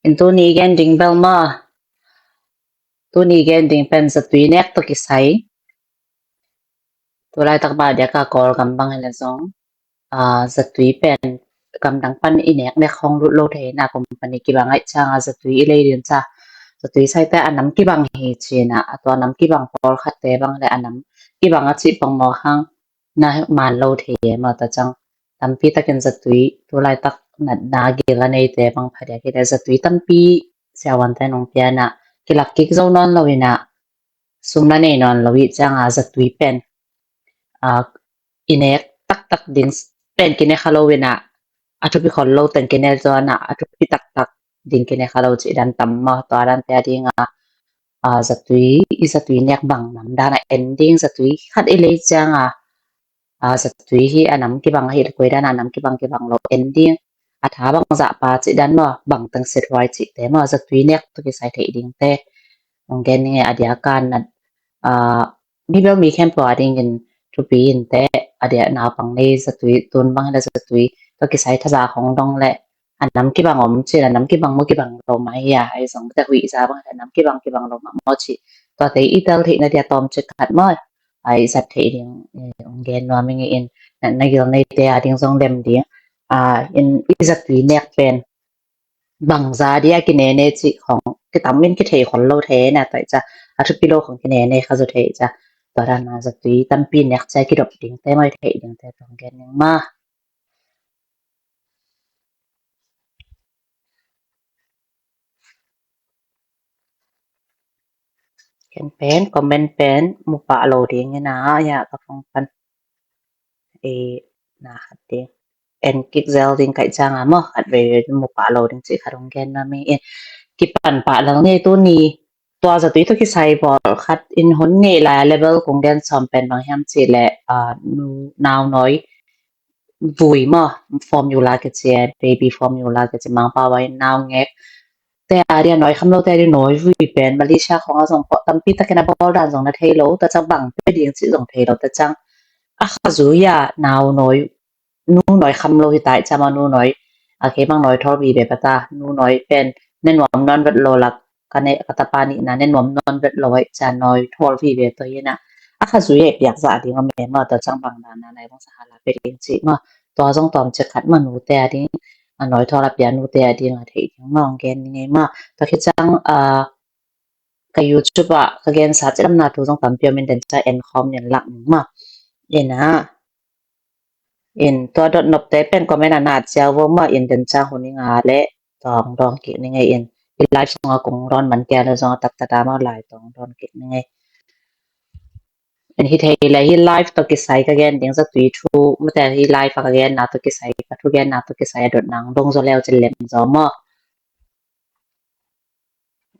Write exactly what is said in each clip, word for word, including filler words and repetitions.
In tuni gen ding bel maw, tuni gen ding pen zatui nek tawh kisai. Tulaitak bang a diak a Kawlgam bang hi leh zong, aa, zatui pen gamdang pan i nek nek hong lut lo thei na, company kibang ahih ciang a zatui i lei ding ciang, zatui saite a nam kibang hi ci-in a, a tua nam kibang pawlkhatte bang leh a nam kibang a cih pongmawk hang na man lo thei e maw. Tua ciang tampi takin zatui tulaitak natna gil a neite bang phadiak hi leh zatui tampi siavuante nong pia in a, kilak kik zo nawn lo in a, sum na nei nawn lo i hih ciang a zatui pen, aa, i nek taktak ding pen kine kha lo in a, a thupi khol lo teng kine zaw in a, a thupi taktak ding kine kha lo cih dan tam maw. Tua dante a ding a, aa, zatui, i zatui nek bang nam dan a en ding, zatui khat i lei ciang a, aa, zatui hi a nam kibang ahi leh koi dan a nam kibang kibang lo en ding, a tha bangzah pha cih dan maw, bang teng set huai cihte maw, zatui nek tawh kisai theih dingte hong gen ning e. A diak a na, aa, mi bel mi khempeuh a dingin thupi in teh, a diak naupang nei zatui, tun bang hi leh zatui tawh kisai thaza hong dong leh a nam kibang om ci-in a, nam kibang maw kibang lo mah hi a, ahi zong teh huih za bang hi leh nam kibang kibang lo mah maw cih, tuate i tel theihna dia tawmcik khat maw, aa, i zat theih ding, eh, hong gen nuam ing e. In natna gil neite a ding zong lem ding, aa, in i zatui nek pen bangzah dia kine ne cih khong kitam in kithei khol lo thei na, tua i ciang a thupi lo khong kine ne kha zaw thei i ciang, tua dan a zatui tampi nek ciang kidop dingte maw, i theih dingte tawh hong gen ning maw. Ken pen comment pen mu pah lo ding in a, ya ka phone pan, e, na khat ding en kik zel ding ka hih ciang a maw, khat vei vei mu pah lo ding cih khat hong gen nuam ing e. Kipan pah lel ni, tuni tua zatui tawh kisai pawlkhat in hun neih lai a level kong gen sawm pen bang hiam cih leh, aa, nu, naunawi vui maw, formula kici e, baby formula kici, Mangpau a in naungek te a dia nawi kham lote a dia nawi vui pen Malaysia khong a zong pawh tampi takin a bawl dan zong na thei lo, tua ciang bang pia ding cih zong thei lo, tua ciang a kha zui a naunawi, nu nawi kham lo hi ta i ciang maw, nu nawi, a, kei bang nawi thawl vive pah ta, nu nawi pen ne nuam nawn vet lo lak, ka ne, ka tapa nihna ne nuam nawn vet lo ahih ciang nawi thawl vive tawh hi in a, a kha zui a i piak zah ding om e maw, tua ciang bang dan a nai bang sa hala pia ding cih maw. Tua zong tawmcik khat maw, nute a ding, a, nawi thawl a pia nute a ding a theih ding maw, hong gen ning e maw. Tua khit ciang, aa, ka YouTube ah ka gensa cih lam na thu zong tampi om in, den ciang en khawm in lak ning maw. In a, in tua dot nopte pen comment ah na ciau vo maw, in den ciang hun i ngah leh tua hong dawng kik ning e. In i live sungah kong dawn man kei a leh zong a taktak a maw, lai tua hong dawn kik ning e. In hi thei leh hi live tawh kisai ka gen ding zatui thu, mate hi live a ka genna tawh kisai, ka thugenna tawh kisai a dotna hong dong zaw leu cin lem zaw maw.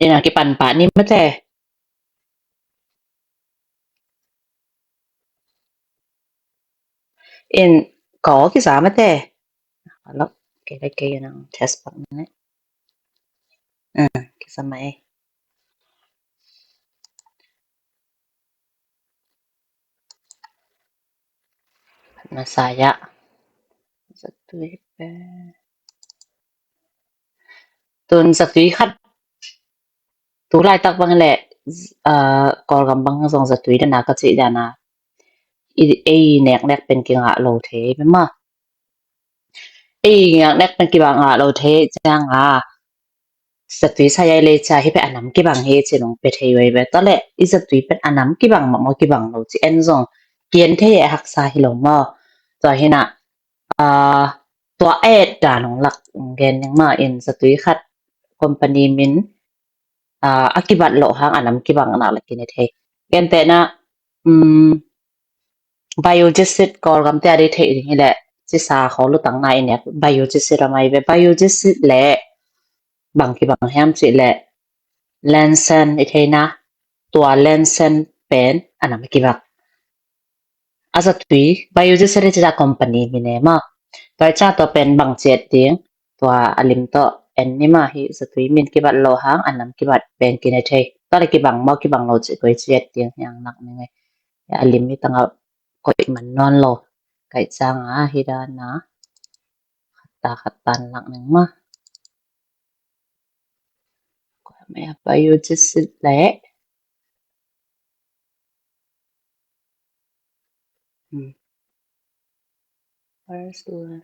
In a kipan pah ni mate. In ko kisa mate. Alo, kei le kei nang test pak ni. Ah, kisa mai. Messiah. Zatui pen. Tun zatui khat. Tulaitak bang leh, aa, Kawlgam bang zong zatui dan a ka cih dan a, i, ei neknek pen kingah lo thei ve maw. Ei neknek pen kibang ngah lo thei ciang a, zatui sai a i lei ciang hi pen a nam kibang hi ci nong pia thei ve ve. Tua leh i zatui pen a nam kibang mah maw, kibang lo ci en zong kian thei e, haksa hi lo maw. Tua hi in a, aa, tua et dan hong lak gen ning maw. In zatui khat company min, aa, a kibat loh hang a nam kibang nak leh kine thei. Gentehna, um, Biogesic, Kawlgam te a dei theih ding hi leh, cisa khawng lutang na i nek Biogesic a mai ve. Biogesic leh bang kibang hiam cih leh, Lansen i theihna, tua Lansen pen a nam kibang. A zatui, Biogesic i cih a company min e maw. Tua i cih a tua pen bang ci et ding, tua a lim tawh en ni maw. Hi zatui min kibat loh hang a nam kibat pen kine thei. Tua leh kibang maw kibang lo cih koi ci et ding hiang nak ni ngai. A lim i tangah koih man nawn lo. Ka hih ciang a hi dan a khat ta khat ta lak ning maw. Maya pa yu jisit le. Hmm. First one.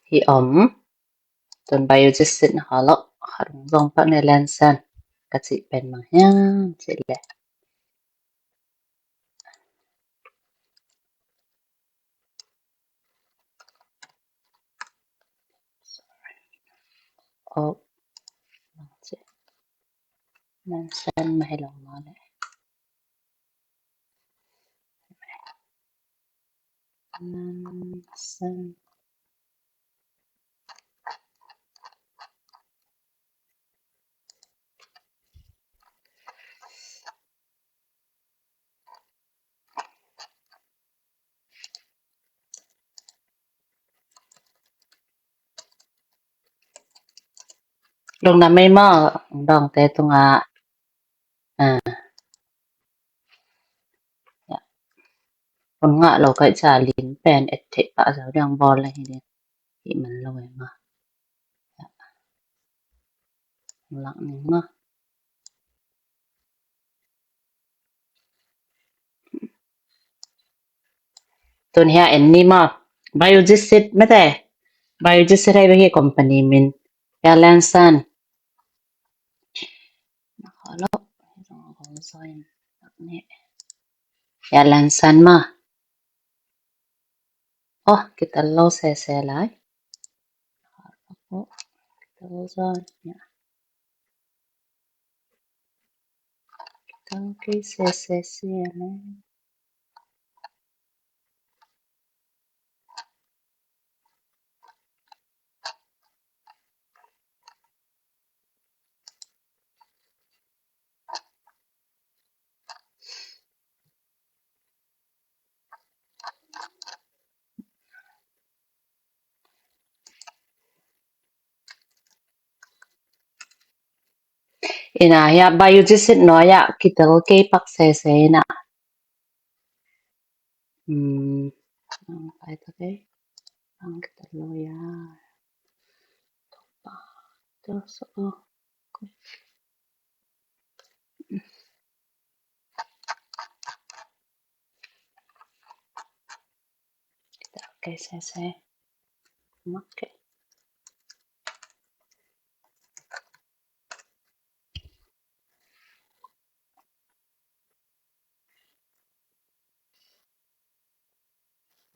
Hi om. Tun biodiesel na halak harung zong pak ne lensan. Ka cih pen mang hiam cih le. Oh, lensan mah hi lo mah le. Lensan. Lungdam mei maw, dongte tungah. Ah. Ya. Hun ngah lo kaih ca lin pen et theih pah zo diang bawl la hi ding. Hi man lo e maw. Ya. Lak ning maw. Tun hia en ni maw. Biodiesel mete. Biodiesel hei bagi company min. Hia lensan. Hia lensan maw. Oh, kitel lo sese lai. Kitel lo zon. Ya. Kitel kei sese lai. Ina hia biodiesel nuai ah kitel kei pak sese ina. Hmm. Ang pai ta kei. Ang kitel lo ya. Topa. Topa. Okay, sese. Okay.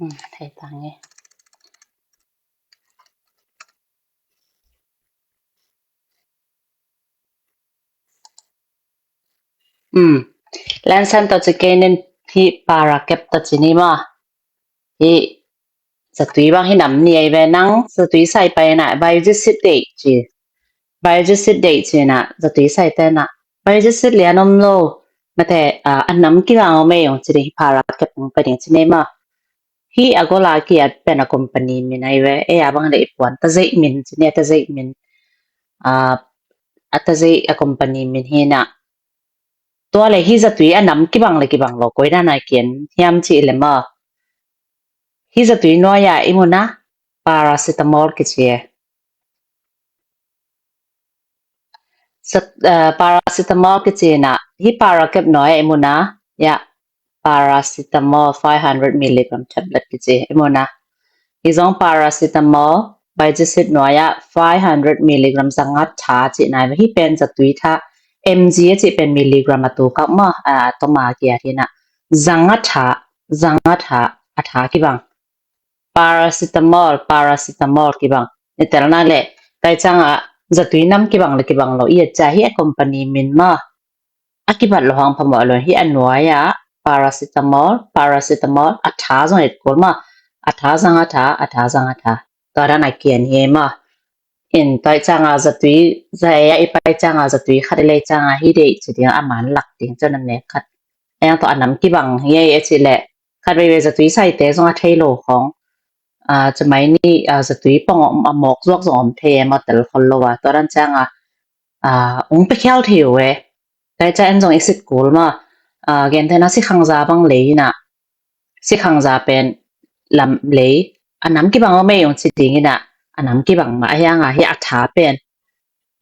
Hmm, thei tang e. Hmm. Lensan tawh ci kei nin hi para kep tawh ci ni maw. Hi zatui bang hi nam ni ei ve nang zatui sai pai na biodiesel dei ci. Biodiesel dei ci na zatui sai te na. Biodiesel lian om lo. Mate, ah, a nam kibang om ei ong ci ding hi para kep ong pai ding ci ni maw. Hi a gola ki at pen a company min ai ve. E a bang le i puan ta zei min ci ni ta zei min. Ah, a ta zei a company min hi na. Tua le hi zatui a nam kibang le kibang lo koi dan a kian hiam ci le maw. Hi zatui nuai ah i mu na paracetamol kici e. Sat-, ah, paracetamol kici na hi para kep nuai ah i mu na ya paracetamol five hundred milligram tablet kici i mu na. Hi zong paracetamol biodiesel nuai ah five hundred milligram zanga tha ci nai hi pen zatui tha mg a ci pen milligram a tu kak maw a toma kia hi na zanga tha zanga tha a tha kibang. Paracetamol, paracetamol kibang. Ni tel na le kai chang a zatui nam kibang le kibang lo i a cha hi a company min maw. A kibat lo hang phamawh lo hi a nuai ah paracetamol, paracetamol a tha zong et kul maw. A tha zanga tha, a tha zanga tha. Tua dan a kian hi maw. In tua i chang a zatui, za e a i pai chang a zatui khat i lei chang a hi dei ci ding a man lak ding cun a mek khat. A yang tua a nam kibang hi e ci le khat vei vei zatui saite zong a thei lo khong. Ah, cumai ni, ah, zatui pong om, a mawk zuak zong om thei e maw tel khol lo a. Tua dan chang a, ah, ung pe khial thei uh e. Kai cha en zong i sit kul maw. Ah, gen thei na sikhangza bang lei na. Sikhangza pen lam lei. a nam kibang lo mei ung ci ding in ah, a nam kibang mah a hiang a hi a tha pen.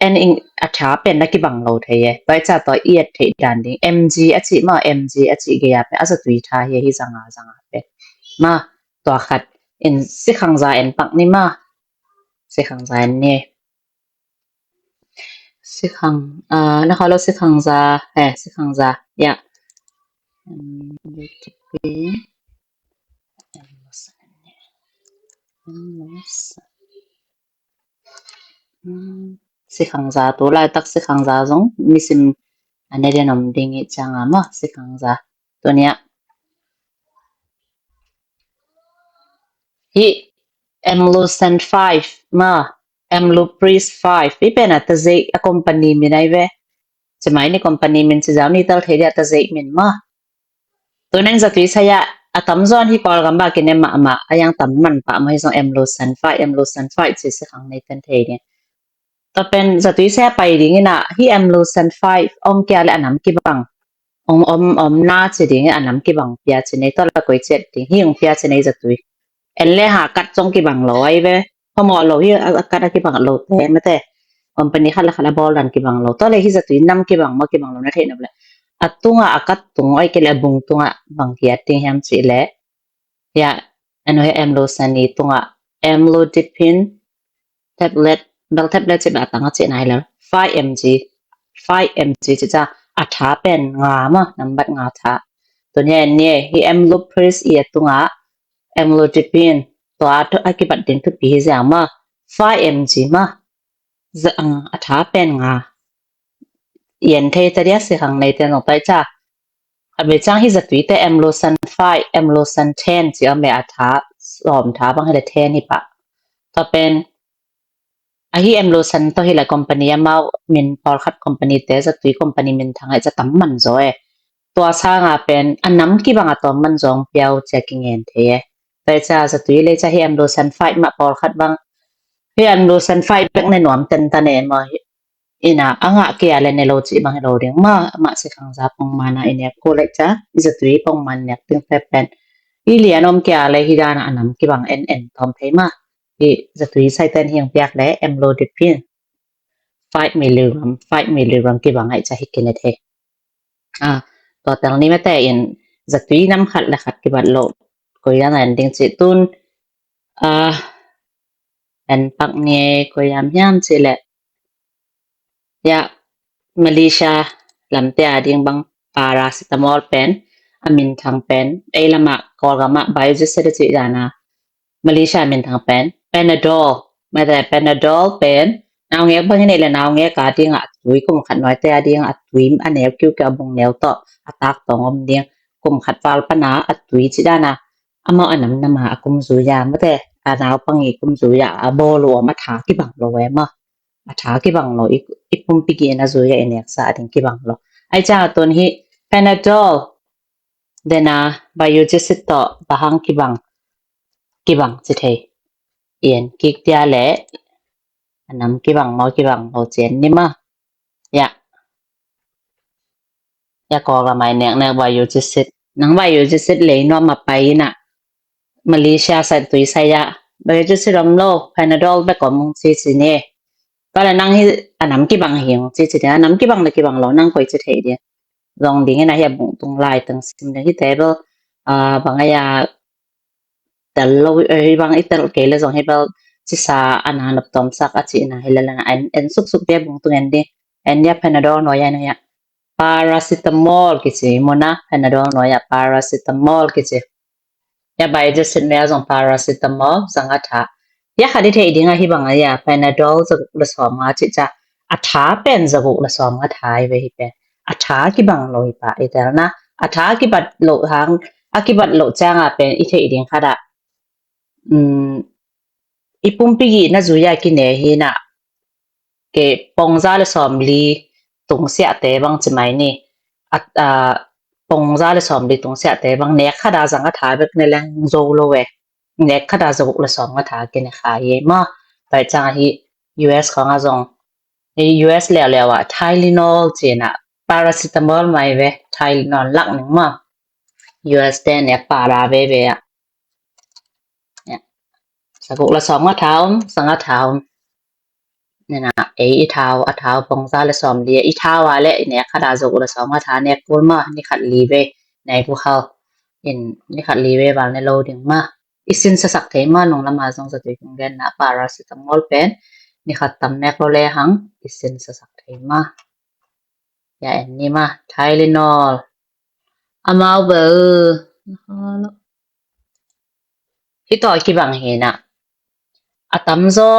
En ing a tha pen na kibang lo thei e. Tua i ca tua i et theih dan ding. M G a cih maw, M G a cih gei a pen a zatui tha hi, hi zanga, zanga pen. Maw, tua khat in sikhangza en pak ni maw. Sikhangza en ni. Sikhang, ah, na kha lo sikhangza, eh, sikhangza. Ya. Sikhangza tu laitak sikhangza zong misim a ne den om ding i cianga maw sikhangza. Tunia hi M Lucent five maw, M Lupris five. Hi pen a ta zei a company min ai ve. Cimai ni company min ci zau ni tal thei dia ta zei min maw. Tunen zatui saya a tam zon hi Kawlgam ba kine mahmah a yang tam man pah maw hi zong M Lucent five, M Lucent five ci sikhang nei ten thei ni. Tua pen zatui saya pai ding in ah hi M Lucent five om kia le a nam kibang. Om, om, om na ci ding a nam kibang pia ci nei tua la koi ciat ding hi ung pia ci nei zatui. En le ha kat zong kibang lo ai ve. Phamawh lo hi a kat a kibang lo te mate. Company khat le khat a bawl dan kibang lo. Tua le hi zatui nam kibang maw kibang lo na theih nop le. A tunga a kat tung oi ke le a bung tunga bang hiat ding hiam ci le. Ya, eno hi M Lucent ni tunga M Lodipine tablet, bel tablet ci ba tanga ci nai le. Five M G, five M G ci ca a tha pen nga maw, nambat nga tha. Tunia en ni hi M Lupris i a tunga M Lodipine tua a kibat ding thupi hi zia maw, five M G maw. Za, ah, a tha pen nga. I en thei ta dia sikhang nei ten zong tai ca. A bei cang hi zatui te M Lucent five, M Lucent ten ci a me a tha, sawm tha bang hi le ten hi pah. Tua pen a hi M Lucent tawh hi le company amau min pawlkhat company te zatui company min thang ai ca tam man zaw e. Tua sanga pen a nam kibang a tawm man zawng piau cia kingen thei e. Tua i ca zatui le ca hi M Lucent five mah pawlkhat bang hi M Lucent five bek ne nuam ten ta ne maw hi. Ina a ngah kia le ne lo cih bang hi lo ding maw, amah sikhangza pongmana i nek ko le ca i zatui pongman nek ding te pen i lian om kia le hi dana a nam kibang en en tawm thei maw. Hi zatui saiten hiang piak le M Lodipine five milligram, five milligram kibang ai ca hi kine thei. Ah, tua tel ni mate in zatui nam khat le khat kibat lo. Koi dan en ding ci tun, ah, en pak ni koi yam hiam ci le. Ya, Malaysia lamte a ding bang paracetamol pen a min thang pen ei lama Kawlgama biogesic ci dana Malaysia min thang pen Panadol, mate Panadol pen naungek bang hi nei le naungek a ding a tui kum khat nuai te a ding a tui a neu kiu kiu a bung neu tawh a tak tawng om ding kum khat val pana a tui ci dana amau a nam nama a kum zuya mate a nau pangi kum zuya a bawl uh om a tha kibang lo e maw. A tha kibang lo i pumpi gi na zuya i neksa a ding kibang lo. Ai ca tun hi Panadol dena biogesic tawh bahang kibang kibang ci thei. Ian kik tia le a nam kibang maw kibang maw cien ni maw. Ya. Ya Kawlgama i nek nek biogesic. Nang biogesic lei nuam a pai ina Malaysia sai tui saya biogesic om lo Panadol bek om ung ci ci ni. Tua le nang hi a nam kibang hi ung ci ci ni a nam kibang le kibang lo nang koi ci thei dia. Zong ding ina hi a bung tung lai tang sim le hi table, ah, bang ai a tel lo, eh, bang i tel kei le zong hi bel cisa a na nop tomsak a ci ina hi le lana en, en suksuk dia bung tung en di. En dia Panadol nuai a nuai a paracetamol kici muna Panadol nuai a paracetamol kici. Ya biogesic nuai a zong paracetamol zang a tha. Ya khat i thei ding a hi bang a ya Panadol zaguk le sawm nga ci ca a tha pen zaguk le sawm nga tha i ve hi pen a tha kibang lo hi pa i tel na a tha kibat lo hang a kibat lo cianga pen i thei ding khat a i pumpi gi na zuya kine hi na ke pongza le sawm li tung siate bang ci mai ni a pongza le sawm li tung siate bang nek khat a zang a tha bek ne leng zo lo e. Nek khat a zaguk le sawm nga tha kine kha ye maw. Pai cang a hi U S khong a zong U S leo leo a Tylenol cina paracetamol mai ve Tylenol lak ning maw. U S te nek para ve ve a. Zaguk le sawmnga tha om, zanga tha om. Nena, ei i thau, a thau pongza le sawmli, i thau a le i nek khat a zaguk le sawmnga tha nek kul ma, ni khat li ve, nei bu hal. In ni khat li ve val ne lo ding ma. I sin sasak thei ma, nung lama zong zatui kong genna paracetamol pen ni khat tam nek lo le hang i sin sasak thei ma. Ya en ni ma, Tylenol. Amau bel. Hi tawh kibang hi na. A tamzaw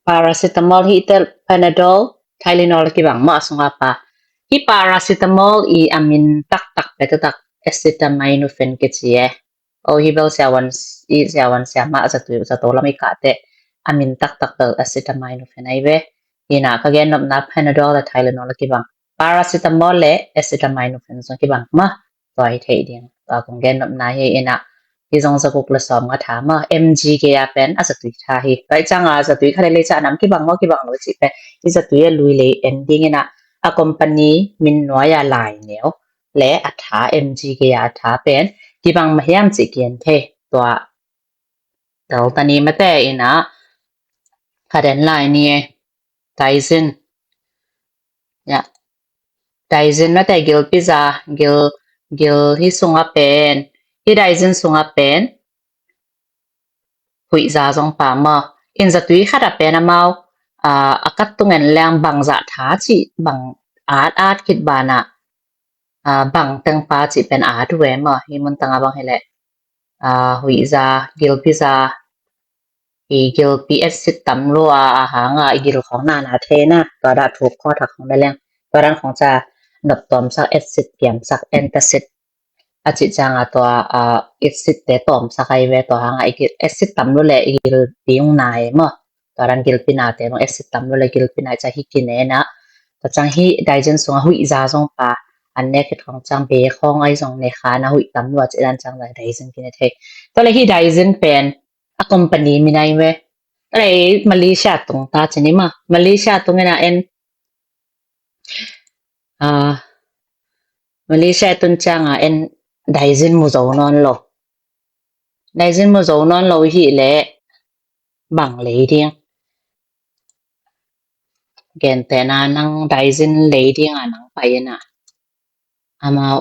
paracetamol hi tel, Panadol, Tylenol kibang mah a sunga pa. Hi paracetamol i a min taktak petatak acetaminophen kici e. O hi bel siawan i siawan siama a zatui zato lam i kate a min taktak bel acetaminophen ai ve. Hi na ka gen nopna Panadol le Tylenol kibang. Paracetamol le acetaminophen zong kibang ma. Tua hi thei ding. Tua kong gen nopna hi ina. Hi zong zaguk le sawmnga tha ma. M G ke a pen a zatui tha hi. Tua i changa zatui kha le le cha nam kibang maw kibang lo ci pen. Hi zatui a lui le en ding ina. A company min nuai a lai neu. Le a tha M G ke a tha pen. Kibang ma hiam ci kian thei. Tua. Tel tani mate ina. Kha den lai ni e. Daizin. Ya. Daizin mate gil piza, gil, gil hi sunga pen. Hi daizin sunga pen. Huiza zong pa ma. In zatui khat a pen amau. A, a kat tungen leng bang za tha ci, bang at at kit bana. A, bang teng pa ci pen at ve ma. Hi mun tanga bang hi le. A, huiza, gil piza. I gilpi acid tam lua a hanga i gil khong nana thena tua dah thuk khong thak khong leleng tua dan khong ca nop tomsak acid piamsak antacid a ci canga tua a acid te tomsak ai ve tua hanga i gil acid tam lua le i gilpi ung nai maw tua dan gilpi nate maw acid tam lua le gilpi nai ca hi kinena tua cang hi daizin sunga huiza zong pa an ne khit khong cang be khong ai zong ne khana hui tam lua ci dan cang daizin kine thei tua le hi daizin pen a company min ai ve. Alai Malaysia tung ta cini ma. Malaysia tung ena en. Ah, Malaysia tun changa en daizin mu zo non lo. Daizin mu zo non lo hi le bang lei ding. Gente na nang daizin lei ding a nang pai ena. Amau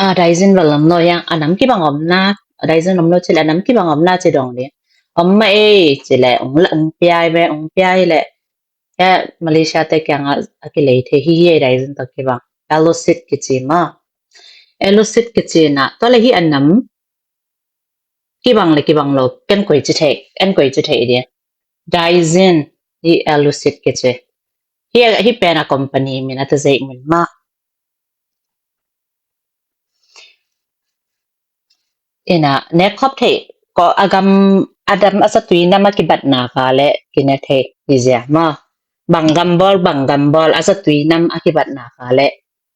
a daizin val om lo hiang a nam kibang om na a daizin om lo ci le a nam kibang om na ci dong ding om ma ei ci le ung le ung piai ve ung piai le he Malaysia te kiang a kilei the hi hi ei daizin to kibang elucid kici ma elucid kici na to le hi a nam kibang le kibang lo ken koi ci thei en koi ci thei dia daizin hi elucid kici hi hi pen a company min a ta zei min ma ina nek khop thei ko a gam a dam a zatui nam a kibat na ka le kine thei hi zia ma bang gam bol bang gam bol a zatui nam a kibat na ka le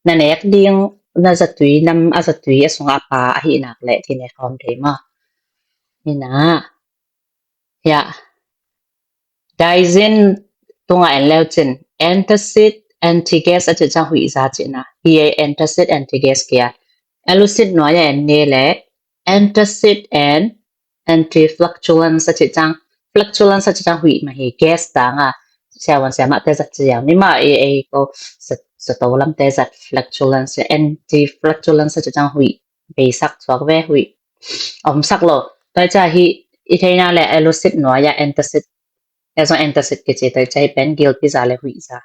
na nek ding na zatui nam a zatui a sunga pa a hi nak le kine khom thei ma ina ya daizin tunga en leu cin antacid antigas a ci cang huiza cina hi antacid antigas kia elucid nuai a en ne le antacid and antiflatulant a ci cang flatulence a ci cang hui ma hi gas tanga siawan siama te zat ci yau ni ma e e ko sato lam te zat flatulence antiflatulant a ci cang hui beisak suak ve hui omsak lo tai ca hi i theina le elucid nuai a antacid Ezong antacid kici tai cai pen gilpi za le huih za.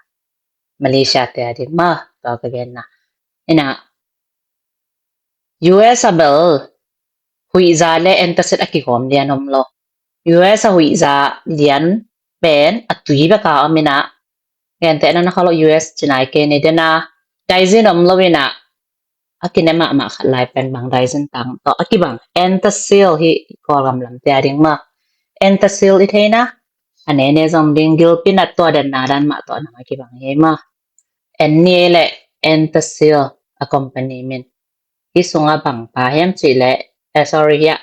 Malaysia te a din ma tua ka genna. Ina U S a bel huih za le antacid a kigawm lian om lo. U S a huih za lian pen a tui beka om ina. Gente na na khalo U S cinai ke ne dena daizin om lo ina. A kine mahmah khat lai pen bang daizin tang tawh a kibang antacid hi Kawlgam lamte a ding ma antacid i theina a nene zong ding gilpi nat tua den na dan mah tawh nang a kibang hi ma en ni le antacid a company min hi sunga bang pa hiam cih le eh sorry hia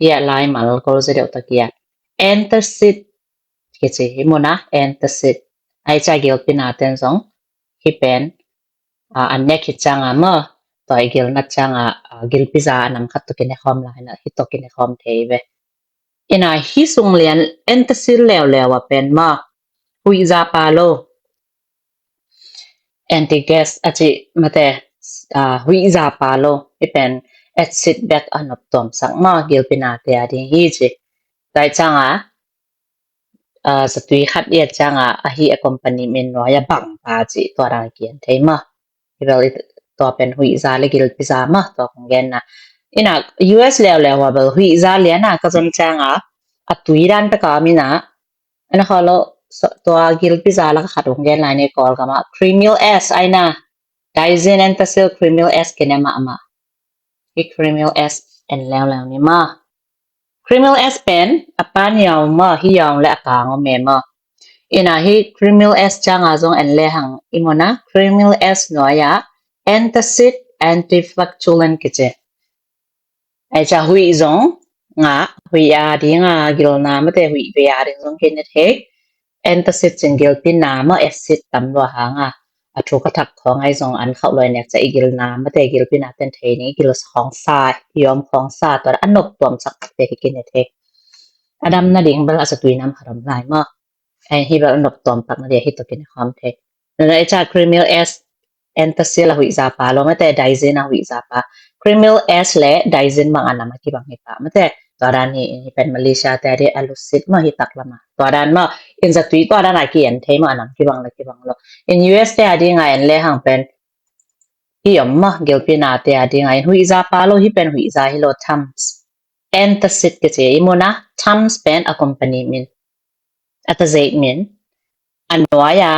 hia lai mal kol za deuh takia antacid kici hi muna antacid ai ca gilpi na ten zong hi pen an nek hi canga maw tua i gilnat canga gilpi za a nam khat tua kine khawm la hina hi tua kine khawm thei ve. Ina hi sung lian antacid leuleu a pen maw, huih za pa lo. Anti-gas a ci mate, ah, huih za pa lo. Hi pen acid bek a nop tuamsak maw, gilpi nate a ding hi ci. Tua cianga, ah, zatui khat i et cianga, ahi a company min nuai a bang pa ci, tua dan kian thei maw. Hi bel i tua pen huih za le gilpi za maw, tua kong genna. Ina U S leuleu a bel huih za liana ka zon cianga, a tui dan peka mina, ana kholo, tua gilpi za laka khat ong gen lai ni, Kawlgama criminal S aina, Dicyn, Antasil, criminal S kine mahmah. Hi criminal S en leuleu ni maw. Criminal S pen a pan yau maw, hi yau le a kang om e maw. Ina hi criminal S cianga zong en lehang i mona, criminal S nuai a antacid, antiflagellum kici. Ai ca huih zong ngah, huih a dinga gilna mate, huih ve a ding zong kine thei. Antacid cin gilpi na maw, acid tam lua hanga, a thu ka thak khong ai zong an khauh lua nek ca i gilna mate, gilpi na ten thei ni, i gil khong sa, i om khong sa, tua a nop tuamsak takte hi kine thei. A dam na ding bel a zatui nam khat om lai maw. Ai hi bel a nop tuam tak na dia hi to kine khom thei. Nana i ca criminal S, Antasil a huih za pa lo mate, Dicyn a huih za pa. Criminal S le Dicyn bang a nam a kibang hi pa mate. Tua dan hi, hi pen Malaysia te a di a lucid maw, hi tak lama. Tua dan maw, in zatui tua dan a ki en thei maw, a nam kibang la kibang lo. In U S te a dinga en lehang pen hi om maw, gilpi nate a dinga in huih za pa lo, hi pen huih za hi lo, Tums. Antacid kici i mona, Tums pen a company min, a tazek min. A nuai a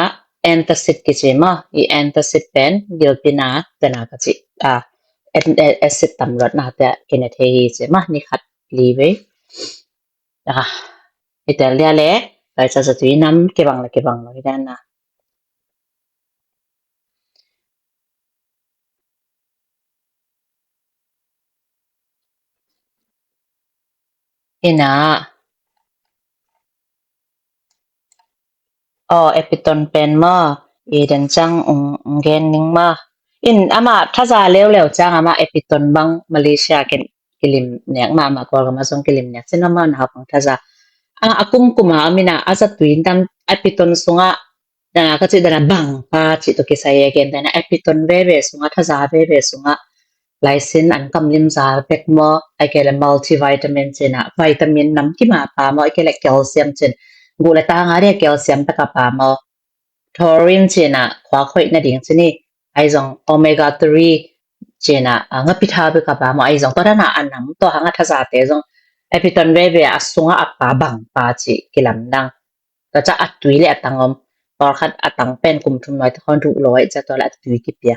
antacid kici maw, i antacid pen gilpi na tena ka ci, a, an-, a-, acid tam luat nate kine thei hi ci maw, ni khat li vei. A, i tel dia le, pai ca zatui nam kibang la kibang lo hi dan na. Ina. Oh, Epiton pen maw, i den cang ung, ung gen ning maw. In ama thaza leuleu cang ama Epiton bang Malaysia ken kilim nek ma, ama Kawlgama zong kilim nek cin ama na hau pang thaza. A, a kumkuma amina a zatui tam Epiton sunga, dana ka ci dana bang pa ci to kisai e gen dana Epiton veve sunga, thaza veve sunga laisin an kam lim za pek maw, ai kele multivitamin cina, vitamin nam kima pa maw, ai kele calcium cin, gu le tanga dia calcium peka pa maw, taurine cina, khuak hoih na ding cini, ai zong omega three cina, a, ngapitha peka pa maw, ai zong tua dana a nam tua hanga thaza te zong Epiton veve a sunga a pa bang pa ci kilamdang. Tua ca a tui le a tang om, tua khat a tang pen kum thum nuai te khon ruh lo ai ca tua le a tui kipia.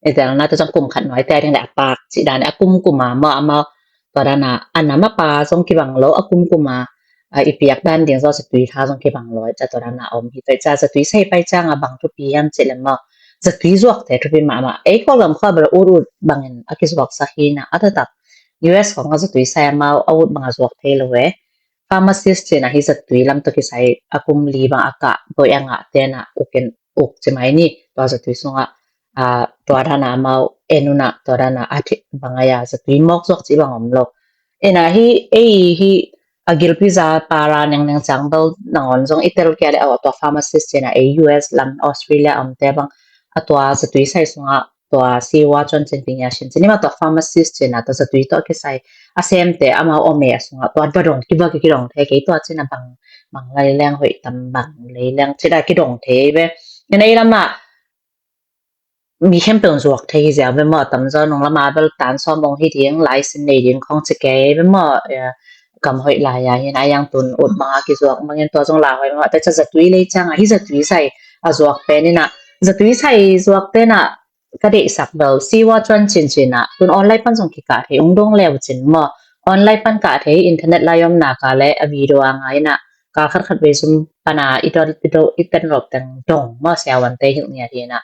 I telna tua cang kum khat nuai te a ding le a pak ci dan a kumkuma maw, ama tua dana a nam a pa zong kibang lo, a kumkuma, a, i piak dan ding zong zatui tha zong kibang lo ai ca tua dana om hi. Tua ca zatui sai pai canga bang thupi hiam ci le maw, zatui zuak te thupi mahmah. Ei Kawlgam khua bel ut ut bangin a kizuak sak hi na, a taktak U S khong a zatui sai amau a ut bang a zuak thei lo e. Pharmacist cina hi zatui lam to kisai a kum li bang a kah boi a ngah tena ukin uk ci mai ni, tua zatui sunga, a, tua dana amau en una, tua dana a thik bang a ya zatui mawk zuak ci bang om lo. Ina hi, ei hi a gilpi za para neng neng cang bel nangon zong i tel kia le aw, tua pharmacist cina ei U S lam Australia om te bang a tua zatui sai sunga tua siwa chuan cin pinya sin cin ima tua pharmacist cina tua zatui tua kisai a sem te amau om e a sunga tua badong kiba ki kidong thei kei tua cina bang, bang lai leng hoih tam bang lei leng cina kidong thei ve. Ina i lama mi khempeuh zuak thei hi zia ve maw, tamzaw nung lama bel tan sawm ong hi ding, laisin nei ding khong ci kei ve maw, eh, kam hoih lai a hin a yang tun ut banga kizuak mangin tua zong la hoih maw, te ca zatui lei canga hi zatui sai a zuak pen ina, zatui sai zuak tena ka deihsak bel siwa chuan cin cina, tun online pan zong kikah thei, ung dong leu cin maw, online pan kah thei, internet lai om naka le a video a ngai ina, kal khat khat vei zum pana i dot, i dot, i ten rop teng dong maw, siawan te hilh ngiat hi na.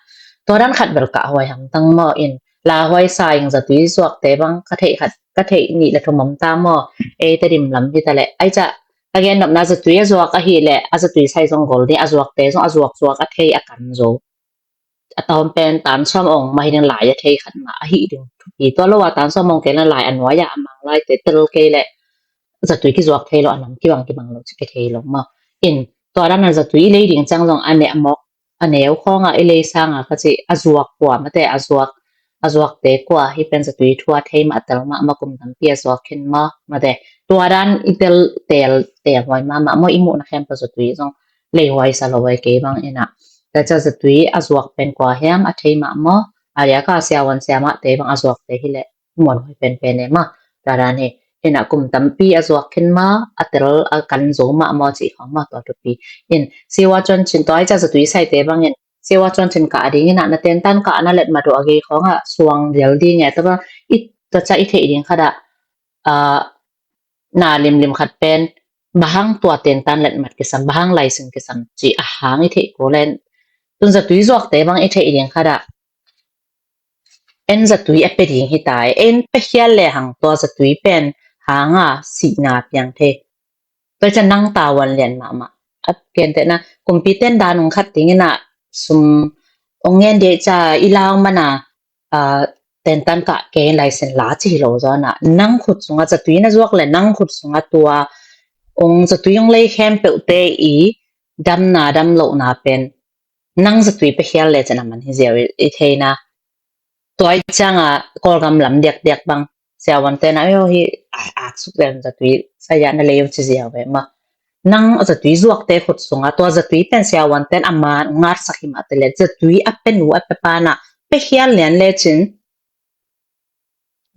Tua dan khat bel kah huai hamtang maw in, la huai sa ing zatui zuak te bang ka theih khat, ka theih nih le thum om ta maw, ei te dim lam hi ta le. Ai ca, ka gen nopna zatui a zuak ahi le, a zatui sai zong gol ni, a zuak te zong a zuak zuak a thei a kan zo. A tawm pen tan sawm ong mah hi ding lai a thei khat mah ahi ding thupi. Tua lo a tan sawm ong kei na lai a nuai a a mang lai te tel kei le zatui kizuak thei lo, a nam kibang kibang lo ci kithei lo maw. In tua dan a zatui i lei ding ciang zong a ne a mawk a neu khawngah i lei sangah ka ci a zuak kua mate a zuak a zuakte kua hi pen zatui thua thei mah tel mah maw, kum tampi a zuak khin maw mate. Tua dan i tel tel tel huai mah mah maw, i muhna khempeuh zatui zong lei huai sa lo huai kei bang inah. Tua ciang zatui a zuak pen kua hiam a thei mah maw, a liaka siavuan siamahte bang a zuakte hi leh muan huai penpen e maw. Tua dan hi inah kum tampi a zuak khin maw, a tel a kan zo mah maw cih khawng maw, tua thupi. In siavuan cuan cin tua i ciang zatui saite bangin siavuan cuan cin kah ding inah na tentan kah na let mah duh a gei khawngah suang lial ding e. Tua bang i tua ciang i theih ding khatah na limlim khat pen bang hang tua tentan let mat kisam, bang hang laisin kisam cih a hang i theih kul len. Tun zatui zuakte bang i theih ding khatah en zatui a pe ding hi ta e, en pe khial le hang tua zatui pen hanga sihna piang thei. Tua i ciang nang tavuan lian mahmah. A gentehna kumpi ten dan ong khat ding inah sum ong ngen dih ca i lau mana tentan kah kei laisin la ci hi lo zawnah nang khut sungah zatui na zuak le nang khut sungah tua ong zatui ong lei khempeuhte i damna damlohna pen nang zatui pe khial le cin a man hi ziau i theina. Tua i ciangah Kawlgam lam diakdiak bang siavuan tenah ayo hi a aksuk le zatui saya na lei ci ziau ve maw. Nang zatui zuakte khut sungah tua zatui pen siavuan ten a man ngarsak hi mah te le zatui a pe nu a pe panah pe khial lian le cin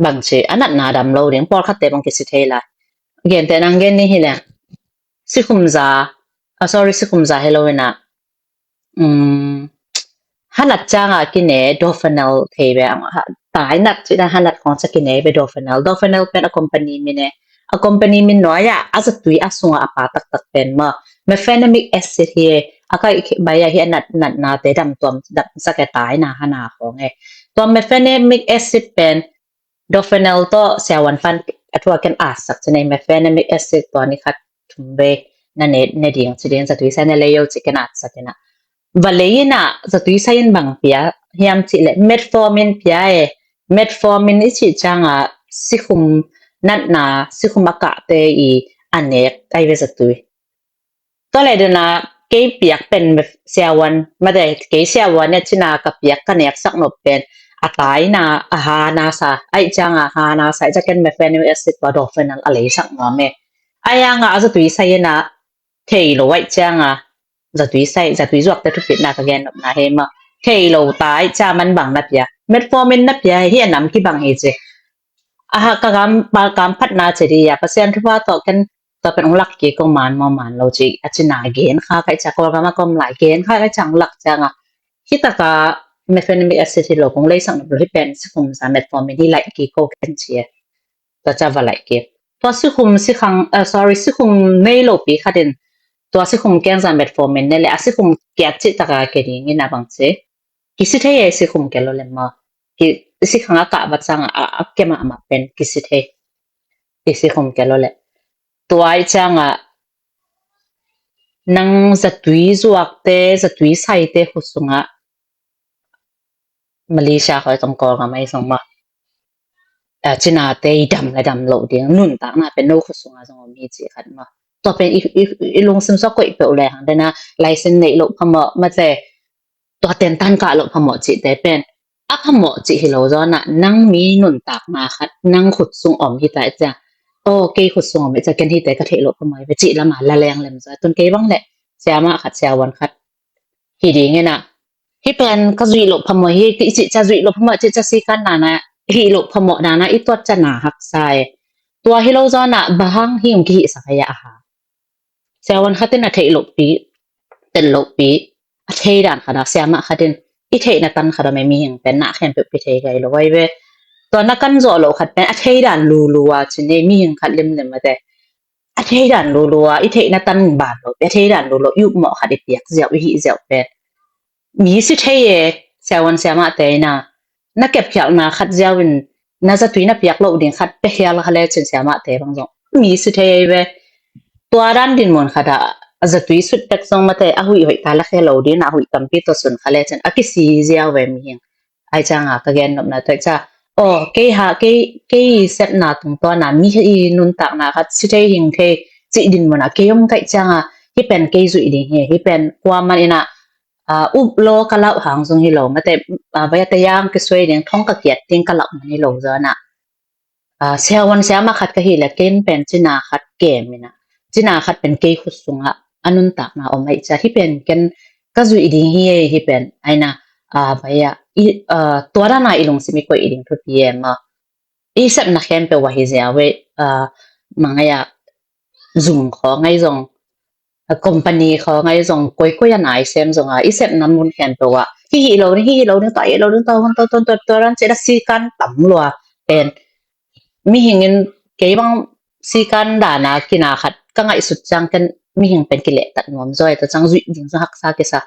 bangci a natna dam lo ding, pawlkhatte bang kisi thei lai. Gentehna ong gen ni hi leng sikhumza, a sorry, sikhumza hi lo inah hanat ciangah kine dofenel thei ve, tai nat cih dan hanat khawng ciang kine ve dofenel. Dofenel pen a company min e. A company min nuai-ah a zatui a sungah a pa taktak pen maw mefenamic acid hi e. A kai bai ah hi a nat natnate dam tuam damsak e, taina hana khawng e. Tua mefenamic acid pen dofenel tawh siavuan pan a thua ken atsak ci nei, mefenamic acid tua ni khat thum vei na ne ne ding ci ding, zatui sai na lei yo ci ken atsak inah. Va lei inah zatui sai in bang pia hiam cih leh metformin pia e. Metformin i cih ciangah sikhum natna sikhum a kahte i a nek ai ve zatui. Tua le dena kei piak pen siavuan mate kei siavuan ne cina ka piak ka neksak nop pen a taina a hana sa ai cianga hana sa ai ciang ken mefenamic acid tua dofenel a leisak nuam e. Ai anga a zatui sai inah thei lo ai cianga zatui sai zatui zuakte thupitna ka gen nopna he maw. Thei lo ta ai ciang man bang na pia, metformin na pia hi a nam kibang hi ci. Aha ka gam pal kam phatna ci di a Pasian thupha tawh ken tua pen ong lak kik ko man maw man lo ci a cina gen kha kai ciang Kawlgam a kom lai gen kha kai ciang lak cianga hi taka mefenamic acid hi lo kong leisak nop lo hi pen sikhumza metformin hi lai kik ko ken ci e. Tua ciang va lai kik tua sikhum sikhang sorry sikhum nei lo pi khatin tua sikhum kengza metformin ne le a sikhum kiat cih taka ke ding inah bang ci kisi thei e sikhum ke lo le maw. Sikhang a kah va ciangah a ke mahmah pen kisi thei. I sikhum ke lo le tua ai ciangah nang zatui zuakte zatui saite khut sungah Malaysia khoi tong Kawlgam ai zong maw cinate i dam le dam loh ding nuntakna pen no khut sungah zong om hi ci khat maw. Tua pen i lungsim sua koih peuh le hang dena laisin neih loh phamawh mate tua tentan kah loh phamawh cihte pen a phamawh cih hi lo zawnah nang mi nuntakna khat nang khut sung om hi ta i ciang aw kei khut sung om i ciang ken hite ka theih loh phamawh hi ve cih lama la leng lem zaw tun kei bang le siamah khat siavuan khat hi ding inah hi pen ka zuih loh phamawh hi i cih ciang zuih loh phamawh cih ciang sikan dana hih loh phamawh dana i tuat ciang na haksa e. Tua hi lo zawnah bang hang hi ong kihihsak a ia a ha siavuan khatin a theih lohpi tel lohpi a thei dan khata siamah khatin i theihna tan khata me mihing pen na khempeuh pi thei gai lo ai ve. Tua na kan zawh loh khat pen a thei dan lulu a ci nei mihing khat limlim mate a thei dan lulu a i theihna tan ban lo a thei dan lulu i upmawh khat i piak ziau i hih ziau pen mi si thei e. Siavuan siamahte ina na kepkhialhna khat ziau in na zatui na piak loh ding khat pe khial kha le cin siamahte bang zong mi si thei ei ve. Tua dan dinmun khat ah a zatui sut pek zong mate a huih hoih ta la khe lo ding a huih tampi tawh sun kha le cin a kisi ziau ve mihing. Ai cianga ka gen nopna tua i ca Aw, kei ha, kei, kei sepna tungtawn a mi i nuntakna khat si thei hing thei cih din mun a kei om kaih ciang a, hih pen kei zuih ding hi, hih pen kuaman in a, a, up law ka lauh hang zong hi lo, mate, a, vai a tayang kisuai ding, thong ka kiat ding ka lauh man hi lo zaw na. A, siavuan siama khat ka hih leh ken pen cina khat kem in a, cina khat pen kei khut sungah a nuntakna om ahih ciang hih pen ken ka zuih ding hi ei, hih pen ai na, a, vai a, i, a, tua dan a i lungsim i koih ding thupi e maw. I sepna khempeuh ah hi zia ve, a, mang ai a, zum khawng ai zong, a, company khawng ai zong, koikoi a na i sem zong a, i sepna mun khempeuh ah hih hi lo ding, hih hi lo ding, tua hi lo ding, tua hun, tua, tua, tua, tua dan cih a sikan tam lua pen. Mihing in kei bang sikan dan a kina khat ka ngaihsut ciang ken mihing pen kilehtat nuam zaw e, tua ciang zuih ding zong haksa kisa.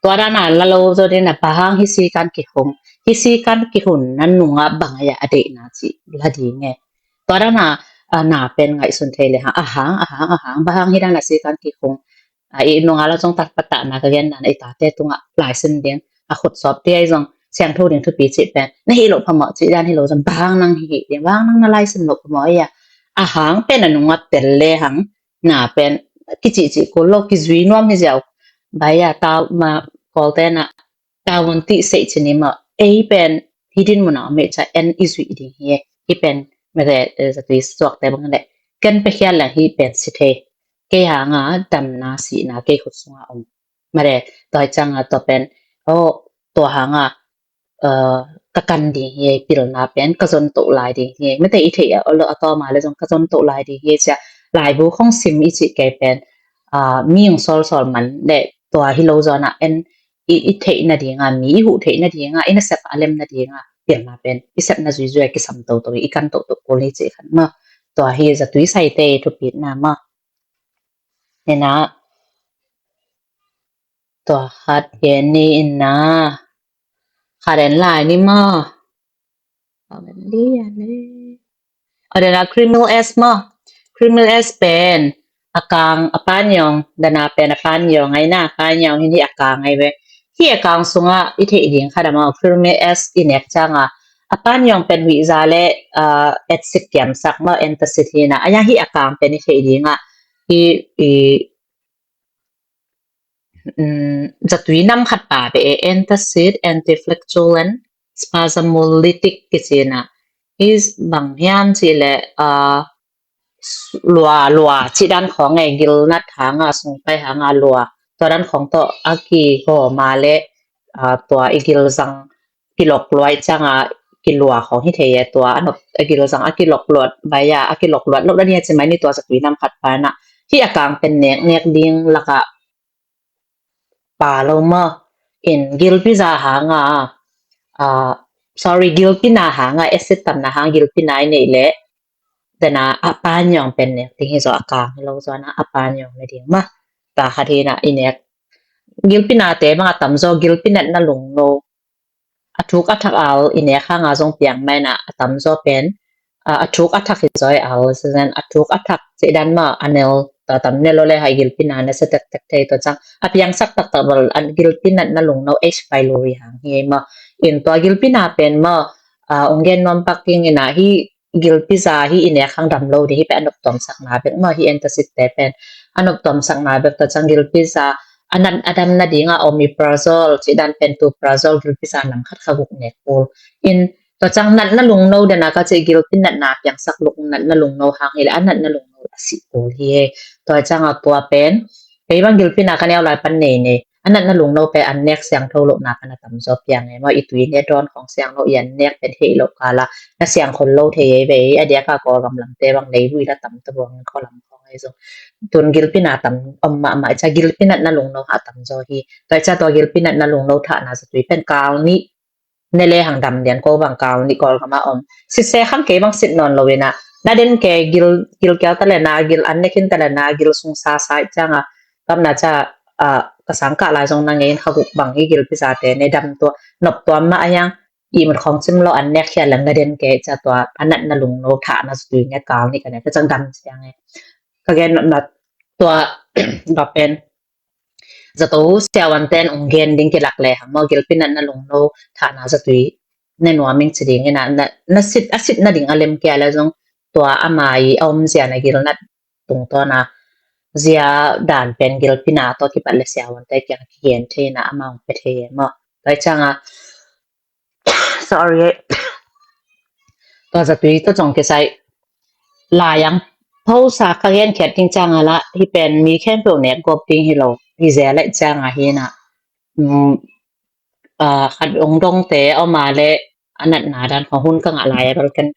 Tua dan a la lo zaw ding na, bang hang hih sikan kihun, hih sikan kihun na nungah bang ai a deihna cih la ding e. Tua dan a, a, na pen ngaihsun thei le hang, a hang, a hang, a hang, bang hang hih dan a sikan kihun, a, i nungah la zong tat patahna ka gen dan a i tate tungah laisin ding, a khut sawp te ai zong siangtho ding thupi cih pen na hih loh phamawh cih dan hi lo zong, bang hang nang hih ding, bang hang nang na laisin loh phamawh ai a. A hang pen a nungah tel le hang, na pen kicihcih kul lo, kizui nuam hi ziau. Vai a, tau ma, Kawlte na, tau mun tih seih cih ni maw, ei pen hih din mun a om ahih ciang en i zuih ding hi e. Hih pen mare, eh, zatui suakte bang leh ken pia khial leng hih pen si thei. Kei hang a damna sihna kei khut sungah om. Mare, tua hi ciang a tua pen, aw, tua hang a, eh, ka kan ding hi e, pilna pen ka zon toh lai ding hi e. Mate i theih a, a tawm a le zong ka zon toh lai ding hi e cia. Laibu khong sim i cih kei pen, a, mi hong sawlsawl man le tua hi lo zaw na, en i, i theih nading a, mi i huh theih nading a, i nasep a lem nading a pilna pen i sepna zuizui a kisam toto, i kan toto kul hi cih khat maw. Tua hi zatui saite i thupitna maw. Hi na, tua khat hi ni in na, khat en lai ni maw. Aw, tua dan a Criminal S maw. Criminal S pen a kang, a panyawng, dan a pen a panyawng ai na, a panyawng hi ni, a kang ai ve. Hih a kang sungah i theih ding khat a maw, Criminal S i nek ciang a, a panyawng pen huih za le, ah, acid kiamsak maw, antacid hi na. A yang hih a kang pen i theih ding a, i, i, um, zatui nam khat pa pe e, antacid, antiflagellin, spasmolytic kici na. Hi bang hiam cih leh, ah, lua, lua cih dan khawng e, gil nat hang a, sung pai hang a lua. Tua dan khawng tawh a kigawm a le, ah, tua i gil zang kilok luat ciang a kilua khawng hi thei e, tua a nop, a gil zang a kilok luat, vai a, a kilok luat lo dan hi a ci mai ni, tua zatui nam khat pa na. Hih a kang pen nek, nek ding lak a pa lo maw. In gilpi za hang a, ah, sorry, gilpi na hang a, acid tamna hang gilpi na i neih leh, dan a, a panyawng pen nek ding hi zaw, a kang hi lo zaw na, a panyawng ne ding maw. Tua khat hi na i nek. Gilpi nate bang a tam zaw, gilpi natna lungno, a thuk a thak al i nek hang a zong piang mai na, a tam zaw pen, a, a thuk a thak hi zaw i al, tua ciang a thuk a thak cih dan maw, a nel, tua tam nel lo le hai gilpi na na sa tektek thei, tua ciang a piangsak taktak bel a gilpi natna lungno H. pylori hang hi maw. In tua gilpi na pen maw, a, ong gen nuam pak ing in a, hih gilpi za hi i nek hang dam lo ding, hih pen a nop tuamsakna bek maw, hih antacid te pen a nop tuamsakna bek. Tua ciang gilpi za a nat a dam nading a omeprazole cih dan pen, tuprazole, gilpi za nam khat kha guk nek kul. In tua ciang natna lungno dan a ka cih gilpi natna piangsak luk, natna lungno hang hi leh a natna lungno a sih kul hi e. Tua ciang a tua pen kei bang gilpi na ka neu lai pan nei nei, a natna lungno pen an nek siangtho lohna pan a tam zaw piang e maw. I tui ne dawn khawng siang lo, i an nek pen hei lo kal a na siang khol lo thei e ve. A diak a Kawlgam lamte bang leivui la tam ta buang in, Kawlgam khawng ai zong. Tun gilpi na tam om mahmah i cia, gilpi natna lungno a tam zaw hi. Tua i cia tua gilpi natna lungno thahna zatui pen kal nih ne le hang dam lian ko bang, kal nih Kawlgam a om. Sitse khang kei bang sit nawn lo in a, na den ke gil, gil kial ta le na, gil an ne khin ta le na, gil sung sa sa i ciang a, kam na cia, a, ka sang kah lai zong na ngei in kha guk bang hi gilpi zate ne dam tua, nop tuam mah a hiang, ihmut khawng cim lo an nek khia leng na den ke cia tua a natna lungno thahna zatui ne kal nih ka ne, ka ciang dam ciang e. Ka gen nopna tua, ba pen zato siavuante'n ong gen ding kilak le hang maw, gilpi natna lungno thahna zatui ne nuam ing ci ding hi na, na, na sit, a sit nading a lem kia le zong tua ama i a om zia na gilnat tungtawn a zia dan pen gilpi na tawh kipat le siavuante kiang kigen thei na ama ong pe thei e maw. Tua ciang a, sorry, tua zatui tawh zong kisai lai ang post a ka gen khiat ding ciang a la hi pen mi khempeuh nek gawp ding hi lo hi zia le ciang a hi na, um, ah, khat ong dongte a om a le a natna dan khong hun ka ngah lai a bel ken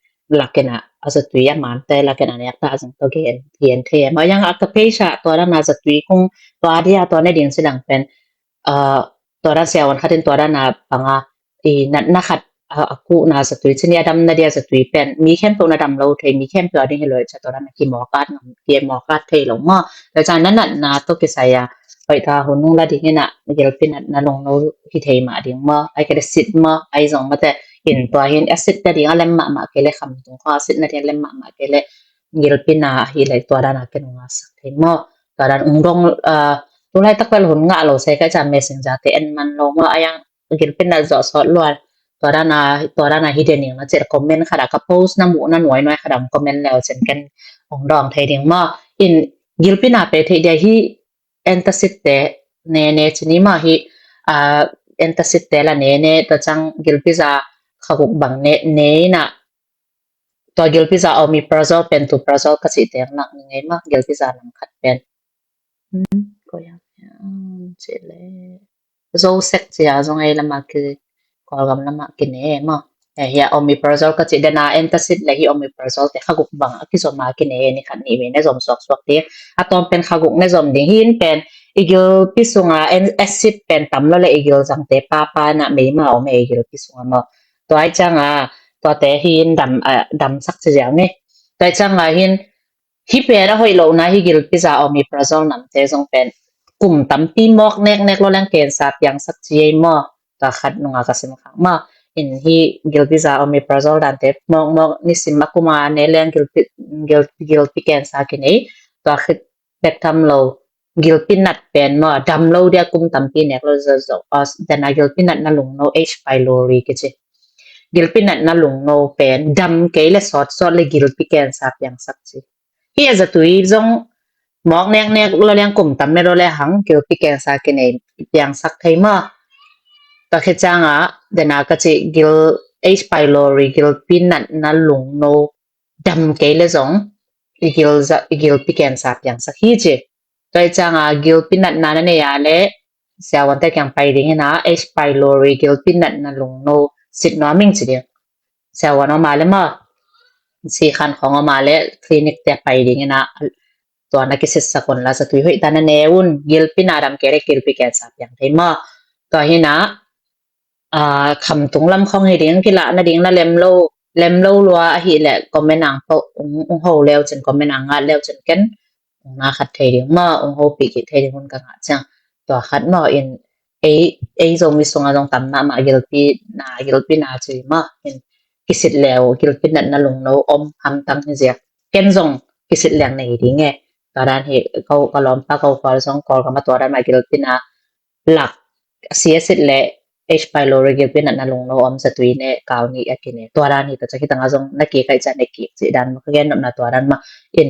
lakin a, a zatui a mante lakin a nek ta zong tawh gen, gen thei e maw. Yang a ka page ah tua dan a zatui kung tua dia tua ne ding ci dang pen, ah, tua dan siavuan khat in tua dan a panga i natna khat a, a kuhna zatui ci ni a damna dia zatui pen mi khempeuh na dam lo thei, mi khempeuh a ding hi lo i cia tua dan a kimawk at ngam, kimawk at thei lo maw. Tua ciang na natna tawh kisai a hoih ta hun nung la ding hi na gilpi natna lungno hi thei mah ding maw, ai kei le sit maw, ai zong mate in tua hin a sit nading a lem mahmah kei le kham tung kho a sit nading a lem mahmah kei le gilpi na hi le tua dan a ken ong ngahsak thei maw. Tua dan ung dong, ah, tu laitak bel hun ngah lo se ka cia Messenger te en man lo maw, a yang gilpi na zawh sawt luan tua dan a, tua dan a hi de ning na ci le comment khat a ka post na muh na nuai nuai khat a comment le uh cin ken ong dawng thei ding maw. In gilpi na pe thei dia hi antacid te ne ne ci ni maw hi, ah, antacid te la ne ne tua ciang gilpi za khaguk bang ne, ne na tua gilpi za omeprazole, pantoprazole ka cih te ang lak ni ngei maw, gilpi za nang khat pen. Hmm, ko yang, hmm, ci le. Zosek ci a zong ei lama ki, Kawlgam lama kine maw. Eh, hi a omeprazole ka cih dena antacid le hi omeprazole te khaguk bang a kizom a kine ni khat ni mi ne zom suak suak ding. A tawm pen khaguk ne zom ding hi in pen i gilpi sunga an-, acid pen tam lo le i gil zangte papa na mei ma om e i gilpi sunga maw. Tua ai ciang a, tuate hi in dam, ah, damsak ci ziau ni. Tua ai ciang a hi in, hi pen a hoih lohna hi gilpi za omeprazole namte zong pen kum tampi mawk neknek lo leng cancer piangsak ci ei maw. Tua khat nunga ka sim khak maw. In hi gilpi za omeprazole dante mawk mawk nisim a kuma ne leng gilpi, gil, gilpi cancer kinei. Tua khit bek tham lo gilpi nat pen maw dam lo dia kum tampi nek lo zo zo. Os, dena gilpi natna lungno H. pylori kici. Gilpi natna lungno pen dam kei le sawt sawt le gilpi cancer piangsak ci. Hi a zatui zong mawk neknek lo leng kum tam ne lo le hang gilpi cancer kinei piangsak thei maw. Tua khit ciang a dena ka ci gil H. pylori gilpi natna lungno dam kei le zong i gil za, i gilpi cancer piangsak hi ci. Tua ai ciang a gilpi natna na nei a le siavuante kiang pai ding hi na H. pylori gilpi natna lungno sit nuam ing ci ding. Siavuan om a le maw, sikhan khong om a le clinic te pai ding hi na tua na kisitsak un la zatui hoih ta na ne un gilpi na dam kei le gilpi cancer piang thei maw. Tua hi na, ah, khamtung lam khong hi ding kilah nading na lem lo, lem lo lua ahi le comment ang pau ung, ung ho leu cin comment ang ngat leu cin ken ung na khat thei ding maw, ung ho pi kik thei ding hun ka ngah ciang. Tua khat maw in ei, ei Zomi sunga zong tam mahmah gilpi na, gilpi na ci maw in kisit leu gilpi natna lungno om hamtang hi ziak. Ken zong kisit leng nei ding e. Tua dan hi ko ka lawmpa ko Kawl zong Kawlgam a tua dan mah gilpi na lak a sia sit le H. pylori gilpi natna lungno om zatui ne kau ni a kine. Tua dan hi ta cak hi tanga zong na ki kai ca ne ki ci dan ma ka gen nopna tua dan ma in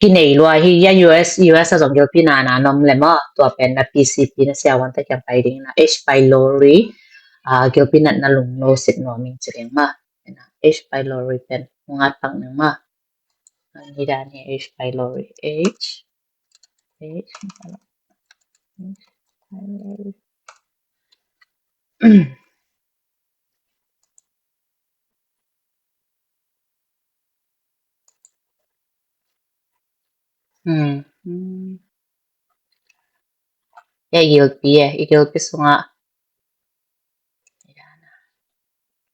kinei lua hi ya U S, U S a zong gilpi na na nom le maw tua pen na P C P na siavuante kiang pai ding na H. pylori, ah, gilpi natna lungno sit nuam ing ci ding maw. H. pylori pen ngat pak ning maw. Ni dan hi H. pylori. H. H. H. pylori. Hmm. Hmm. Ya, i gilpi e, i gilpi sunga.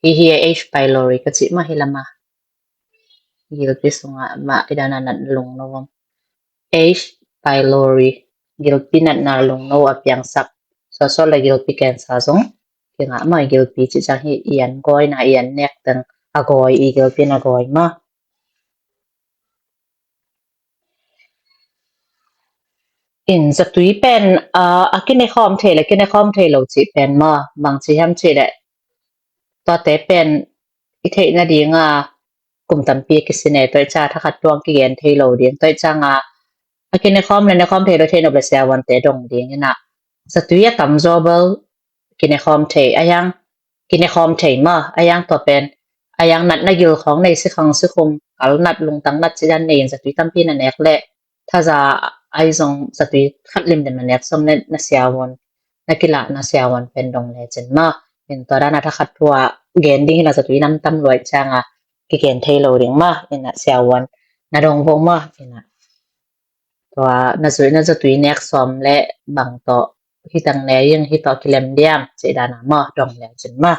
Hi hi e H. pylori ka cih mah hi lama. Gilpi sunga mah i dana nat lungno om. H. pylori gilpi natna lungno a piangsak. Sawsawt le gilpi cancer zong kingah mah i gilpi cih ciang hi i an gawi na i an nek teng a gawi i gilpi na gawi mah. In zatui pen, ah, a kine khawm thei le kine khawm thei lo cih pen maw, bang ci hiam cih le tuate pen i theih nadinga kum tampi a kisin e, tua i ca thakhat tuang kigen thei lo ding, tua i canga a kinekhawm le nekhawm thei lo thei nop le siavuante dong ding ina, zatui a tamzaw bel kinekhawm thei a yang, kinekhawm thei ma a yang, tua pen a yang natna gil khawng nei, sikhang sikhum, kal nat, lungtang nat cidan nei in zatui tampi na nek le thaza ai zong zatui khat limlim na nek sawm na, na siavuan, na kilah na siavuan pen dong le cin ma. In tua dana thakhat thua gen ding hina zatui nam tam luai canga kigen thei lo ding ma. Ina siavuan na dong vong ma. Ina tua na zui na zatui nek sawm le bang tawh hitang ne ing, hitawh kilem diam ci dana ma dong le cin ma.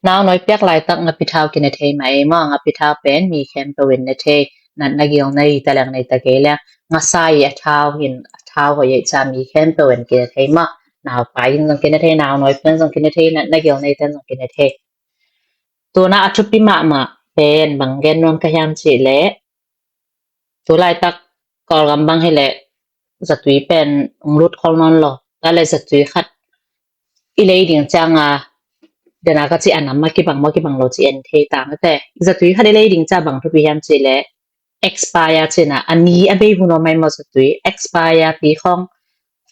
Nau noi piak laitak ngapi thau kine thei mah ei maw? Ngapi thau pen mi khempeuh in ne thei, natna gil nei ta leng nei ta kei leng, ngasa i a thau hin, a thau hoih ei ca mi khempeuh in kine thei maw? Nau pai in zong kine thei, nau noi pen zong kine thei, natna gil nei ten zong kine thei. Tuna a thupi mahmah pen bang gen nuam ka hiam cih leh, tu laitak Kawlgam bang hileh zatui pen ong lut khol nawn lo. Tua le zatui khat i lei ding cianga dena ka ci a nam a kibang maw kibang lo ci en thei tang te. Zatui khat i lei ding cia bang thupi hiam cih leh expire cina a ni a bei hun om mai maw zatui expire ti khong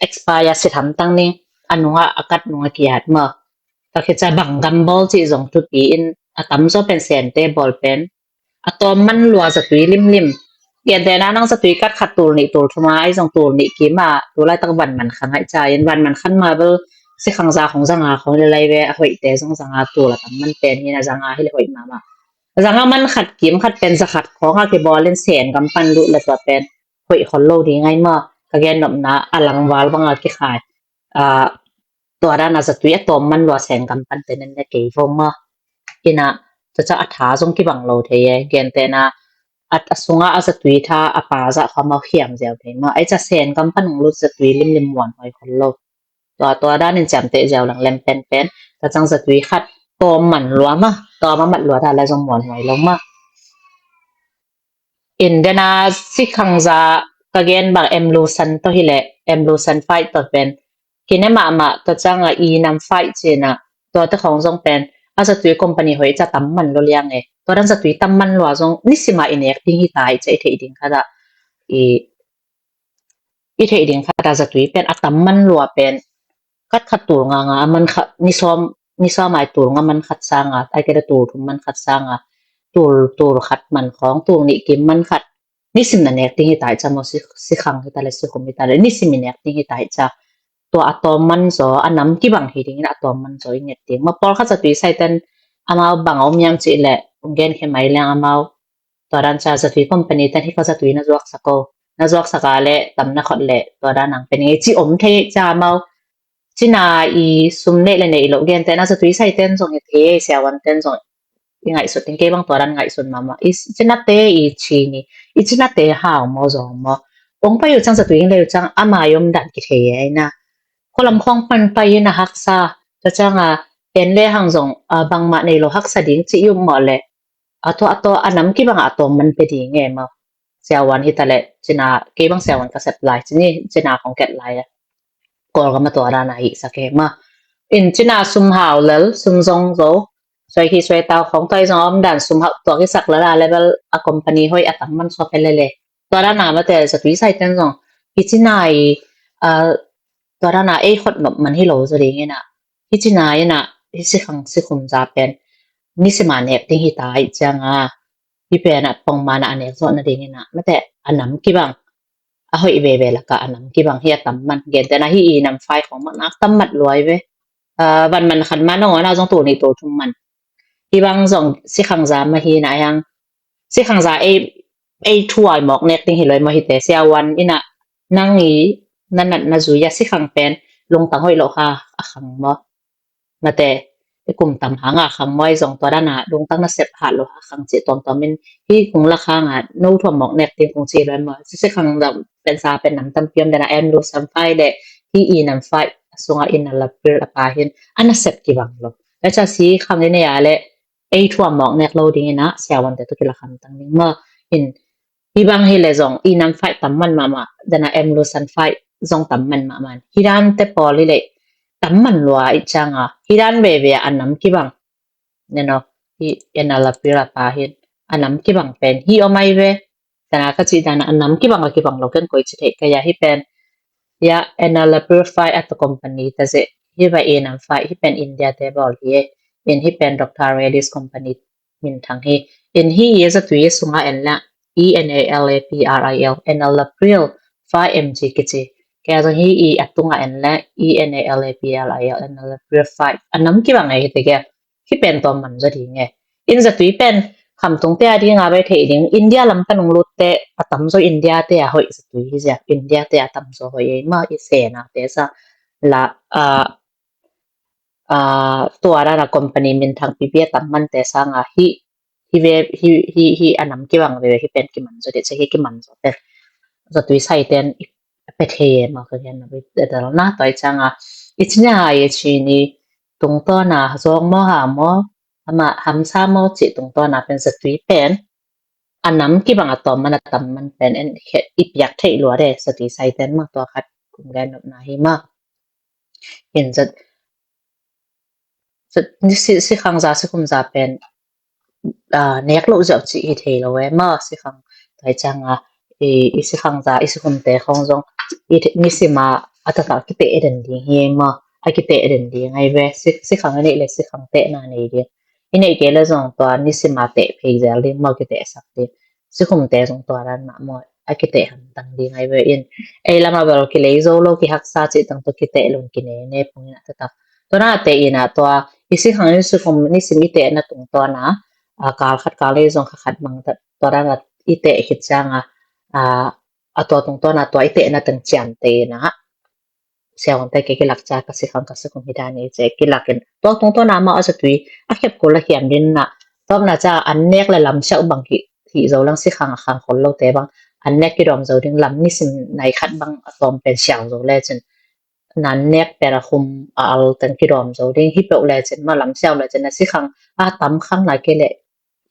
expire sit hamtang ning a nunga a kat nunga kiat maw. Tua khit cia bang gam bawl cih zong thupi in a tamzaw pen sente bawl pen a tawm man lua zatui limlim. Gentehna nang zatui kat khat tul nih tul thuma ai zong tul nih kima tu laitak van man khan ai ca in van man khan ma bel sikhang za khong zanga khong le lai ve a hoihte zong zanga tul a tam man pen hina zanga hi le hoih mama. Zanga man khat kim khat pen za khat khong a kibawl in sen gam pan luh le tua pen hoih khol lo ding ai ma. Ka gen nopna a langval banga kikhai. Tua dana zatui a tawm man lua seng gam pan te nen ne kei vo ma. Ina tua ca a tha zong kibang lo thei e. Gentehna a, a sunga a zatui tha a pa zah kha mau hiam ziau thei ma. Ai ca seng gam pan ong lut zatui limlim muan hoi khol lo. Tua tua danin ciamteh ziau lang lem penpen. Tua cang zatui khat tawm man lua ma. Tawm a mat lua ta le zong muan hoi lo ma. In dena sikhang za ka gen bang emlusan tawh hileh emlusan fight tawh pen kine mahmah tua canga i nam fight cina tua te khong zong pen a zatui company hoi ca tam man lo liang e. Tua dan zatui tam man lua zong nisima i nek ding hi ta i ca i theih ding khata i i theih ding khata zatui pen a tam man lua pen kat khat tul nga nga a man khat ni sawm ni sawm ai tul nga man khat sanga ai keda tul thum man khat sanga tul tul khat man khong tul nih kim man khat nisim na nek ding hi ta i ca maw si sikhang hi ta le sikhum hi ta le nisim i nek ding hi ta i ca tua a tawm man zaw a nam kibang hi ding in a tawm man zaw i nget ding ma pawl khat zatui saiten amau bang a om yam cih le ung gen khe mai leng amau tua dan ca zatui company ten hi ka zatui na zuak sako na zuak saka le tam na khot le tua dan ang pen nge ci om thei ca mau cina i sum neih le neih loh gentehna zatui saiten zong hi thei siavuan ten zong i ngaihsut ding kei bang tua dan ngaihsut mama i cinate i cini i cinate hau maw zaw maw ong pai uh cang zatui ing le uh cang ama i om dan kithei aina khualam khong pan pai in a haksa tua canga en le hang zong bangmah nei lo haksa ding ci i um mawh le a tua a tua a nam kibang a tawm man pe ding e maw. Siavuan hi ta le cina kei bang siavuan ka sep lai cini cina khong ket lai a Kawlgam a tua dan a hi sak e ma. In cina sum hau lel sum zong zo suai khi suai tau khong tua i zong a om dan sum hau tua khi sak lel a level a company hoi a tam man suak e lele. Tua dan a mate zatui saiten zong i cina i tua dan a ei khot nop man hi lo zaw ding ina hi cina ina hi sikhang sikhum za pen nisima nek ding hi ta i cianga hi pen a pongmana a nek zawh nading ina mate a nam kibang a hoih veve laka a nam kibang hi a tam man gentehna hi i nam fai khong mak nak tam mat luai ve. Van man khan ma nong ana zong tul nih tul thum man hi bang zong sikhang za ma hi na yang sikhang za ei ei thuai mawk nek ding hi luai maw hite siavuan ina nang i na nat na zui a sikhang pen lungtang hoih loh kha a khang maw. Mate i kum tam hanga khang maw i zong tua dana lungtang na sep hat lo ha khang cih tuamtuam in hi kung lak hanga no thuam mawk nek ding kung cih lo maw. Sisi khang dam pensa pen nam tampi om dana em lu sam fai le hi i nam fai a sunga i na lapil a pa hin a na sep kibang lo. Laca si khang i nei a le ei thuam mawk nek lo ding ina siavuante tu kila kham tang ding maw. In hi bang hi le zong i nam fai tam man mahmah dana em lu san fai zong tam man mahmah. Hi dan te pawl hi leh tam man lua i ciang a, hi dan veve a nam kibang. Neno, hi enalapril a pa hi a nam kibang pen hi om ai ve. Tana ka cih dan a nam kibang a kibang lo ken koi ci thei ka ya hi pen. Ya enalapril five a ta company ta ze hi va e nam five hi pen India te bawl hi e. In hi pen Dr. Reddy's company minthang hi. In hi i zatui sunga en la, E N A L A P R I L, enalapril five M G kici. Kaya zong hi i a tunga en la, E N A L A P R I L, enalapril five. A nam kibang e hi te kaya. Hi pen tawm man zaw ding e. In zatui pen khamtung te a ding a bai thei ding. India lam ka nung lut te a tam zaw India te a hoih zatui hi zia. India te a tam zaw hoih e ma i sena te sa la, a, a, tua dan a company minthang pipi a tam man te sanga hi, hi ve, hi, hi, hi a nam kibang ve hi pen kiman zaw de, ci hi kiman zaw pen. Zatui sai ten i pe thei e ma ka gen na ve, de dal na toi ciang a. I ci nia i ci ni tungtawn a zong maw ha maw, ama hamsa maw ci tungtawn a pen zatui pen a nam kibang a tawm man a tam man pen en khe i piak theih lua de, zatui sai ten ma tua khat kum gen nop na hi ma. In zat, zat, ni si, sikhang za, sikhum za pen, a, nek lo ziau ci hi thei lo e ma, sikhang tai ciang a, i, i sikhang za, i sikhum te khong zong, i, nisim a, a tata kite eden ding hi ma, a kite eden ding ai ve, si, sikhang i nei le sikhang te na nei ding. I nei ke le zong tua nisim a te phei zel ding ma, kite sak ding. Sikhum te zong tua dan mah maw, a kite hamtang ding ai ve in. Ei lama bel kilei zo lo, kihaksa cih tang tua kite lung kine ne pung ina tatak. Tua na te ina tua i sikhang in sikhum nisim i te na tungtawn a, a, kal khat kal i zong kha khat mang ta, tua dan a i te khit ciang a, a, a tua tungtawn a tua i te na tang ciam te ina. Siavuante ke kilak ca ka sikhang ka sikhum hi dan i ci kilak in. Tua tungtawn a ma a zatui a khep kul a hiam din na. Tawpna ca an nek le lam siau bang hi, hi zo lang sikhang a khang khol lo te bang. An nek kidawm zo ding lam nisim nai khat bang a tawm pen siau zo le cin. Na an nek pen a khum a al teng kidawm zo ding hi peuh le cin ma lam siau le cin na sikhang a tam khang na ke le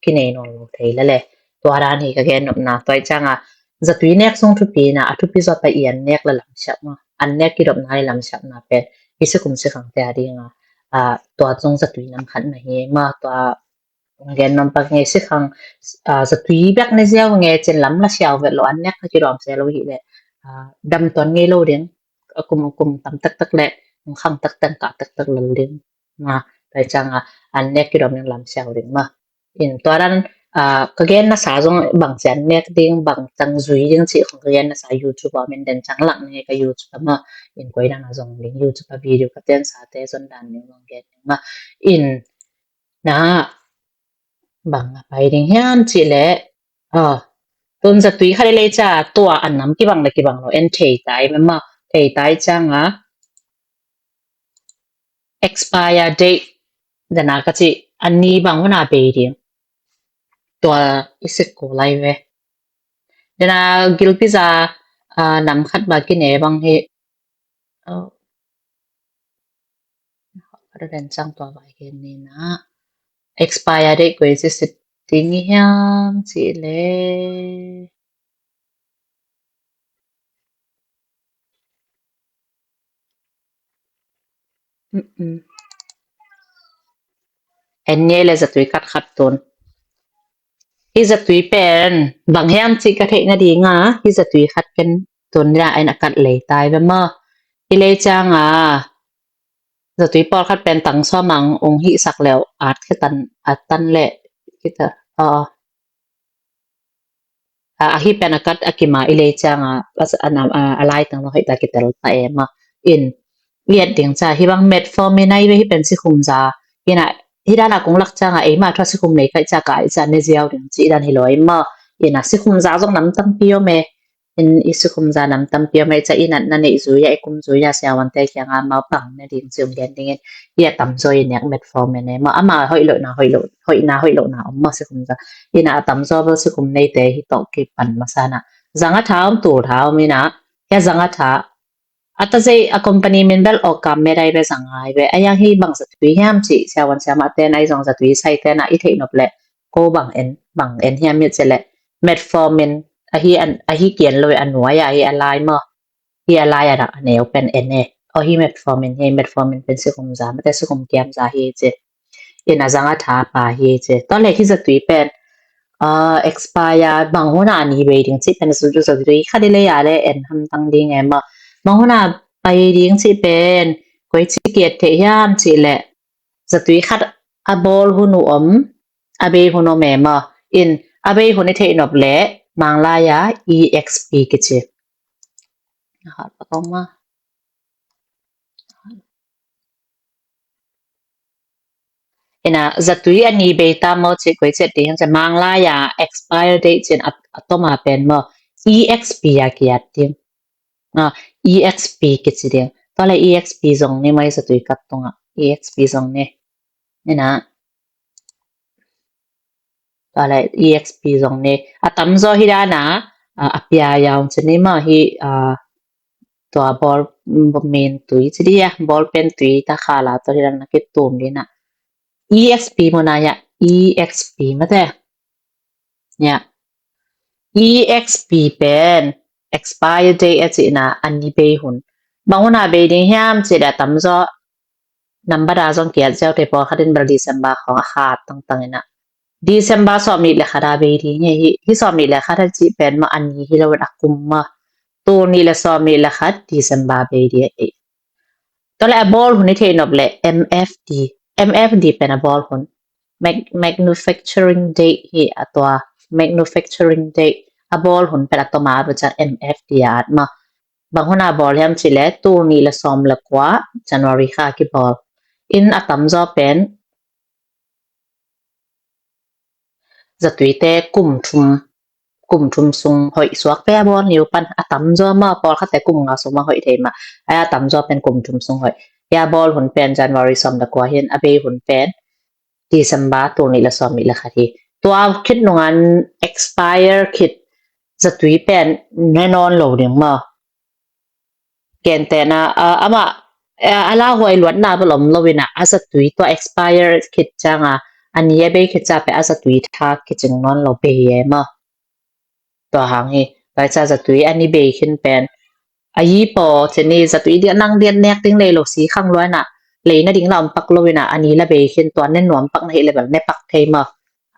kinei nawn lo thei le le. Tua dan hi ka gen nopna, tua i ciang a zatui nek sung thupi na, a thupi zawt a i an nek le lam siap ma. An nek kidopna le lam siapna pen i sikhum sikhang te a ding a, a, tua sung zatui nam khat na hi ma, tua gen nom pak nge sikhang, a, zatui bek ne ziau nge cin lam la siau vet lo, an nek ka kidawm se lo hi le, a, dam tuan ngei lo ding, a kum, kum tam taktak le, khang taktak ka taktak lo ding. Ma, tua i ciang a, an nek kidawm ding lam siau ding ma. In tua dan, a, ka gen nasa zong bang ci an nek ding, bang tang zui ding cih khong ka gen nasa YouTube a min den ciang lak ne ka YouTube a ma. In koi dan a zong ding YouTube a video ka ten sa te zon dan ding zong gen ding ma. In na bang a pai ding hiam cih le, a, tun zatui khat i lei ca tua a nam kibang le kibang lo en thei tai ma ma. Thei tai ciang a, expire date dana ka ci a ni bang huna bei ding. Tua i sik ko lai ve. Dana gilpi za, a, nam khat ba kine bang hi. Oh. Ka den cang tua vai gen ni na. Expire date ko i ci sik ding i hiam ci le. Mm-mm. En ngei le zatui khat khat tun. Hi zatui pen bang hiam cih ka theih nading a, hi zatui khat ken tun nia en a kat lei tai ve maw. Hi lei ciang a zatui pawlkhat pen tang sawm ang ung hih sak leu at khitan, at tan le khita. Aw. A, ahi pen a kat a kima i lei ciang a, a, a, a, a lai tang lo hei ta kitel ta e ma. In, i et ding ca, hi bang metformin ai ve hi pen sikhum za. Ina, hi dan a kung lak ciang a, ei ma thua sikhum nei kai ca ka, i ca ne ziau ding ci i dan hi lo e ma. Ina, sikhum za zong nam tampi om e. In, i sikhum za nam tampi om e ca i nat na neih zui a, i kum zui a, siavuante kiang a, mau pang ne ding ci um gen ding in. I a tam zaw i nek metformin e ma. Ama hoih lo na, hoih lo, hoih na, hoih lo na om ma sikhum za. Ina a tam zaw bel sikhum neite hi tawh kipan masa na. Zanga tha om, tul tha om ina. Hia zanga tha. A ta zei a company min bel Okam Med ai ve, zanga ai ve. A yang hi bang zatui hiam ci, siavuan siamah ten ai zong zatui sai ten a i theih nop le. Ko bang en, bang en hiam i ci le. Metformin, ahi an, ahi kian lo a nuai a, ahi a lai maw. Hi a lai a rak a neu pen en e. Aw hi metformin hi, metformin pen sikum za mate sikum kiam za hi ci. In a zang a tha pa hi ci. Tua le hi zatui pen expire bang hun a ni bei ding ci pen zatui khat i lei a le en hamtang ding e maw. Bang hun a bei ding ci pen koi ci kiat thei hiam ci le zatui khat a bawl hun uh om, a bei hun om e maw. In a bei hun i theih nop le Manglai a E X P kici. Ina zatui a ni bei ta maw ci koi ci ti hiam ci Manglai a expire date cin a toma pen maw E X P a kiat ding. E X P kici ding. Tua le E X P zong ni mai zatui kat tunga E X P zong ni. Ina tua le E X P zong ni a tamzaw hi dana a pia yaung ci ni maw hi tua bawl min tui ci dia bawl pen tui ta khala tua hi dana kitum dina E X P muna ya E X P mate. Ya E X P pen expire date a cihna a ni bei hun. Bang hun a bei ding hiam ci da tamzaw number a zong kiat ziau te pawlkhat in bel December khawng a khat tangtang ina December sawmnih le khat a bei ding hi. Hi sawmnih le khat a cih pen maw a ni hi lo in a kum maw. Tul nih le sawmnih le khat December bei ding hi. Tua le a bawl hun i theih nop le M F D. M F D pen a bawl hun. Manufacturing date hi a tua manufacturing date a bawl hun pen a toma a buca M F D a at maw. Bang hun a bawl hiam ci le tul nih le sawm le kua January kha kibawl. In a tamzaw pen zatuite kum thum kum thum sung hoih suak pe a bawl niu pan a tamzaw maw pawlkhatte kum nga sung maw hoih thei mah. A tamzaw pen kum thum sung hoih. A bawl hun pen January sawm le kua hin a bei hun pen December tul nih le sawmnih le khat hi. Tua khit nungan expire khit zatui pen ne nawn lo ding maw. Gentehna amah a lauhuai luatna bel om lo ina a zatui tua expire khit cianga a ni a bei khit cia pe a zatui tha kicing nawn lo bei e maw. Tua hang hi tua ca zatui a ni bei khin pen a yi paw ci ni zatui dia nang dia nek ding lei lo si khang luaina leina ding la om pak lo ina a ni la bei khin tua ne nuam pak na hi le bel ne pak thei maw.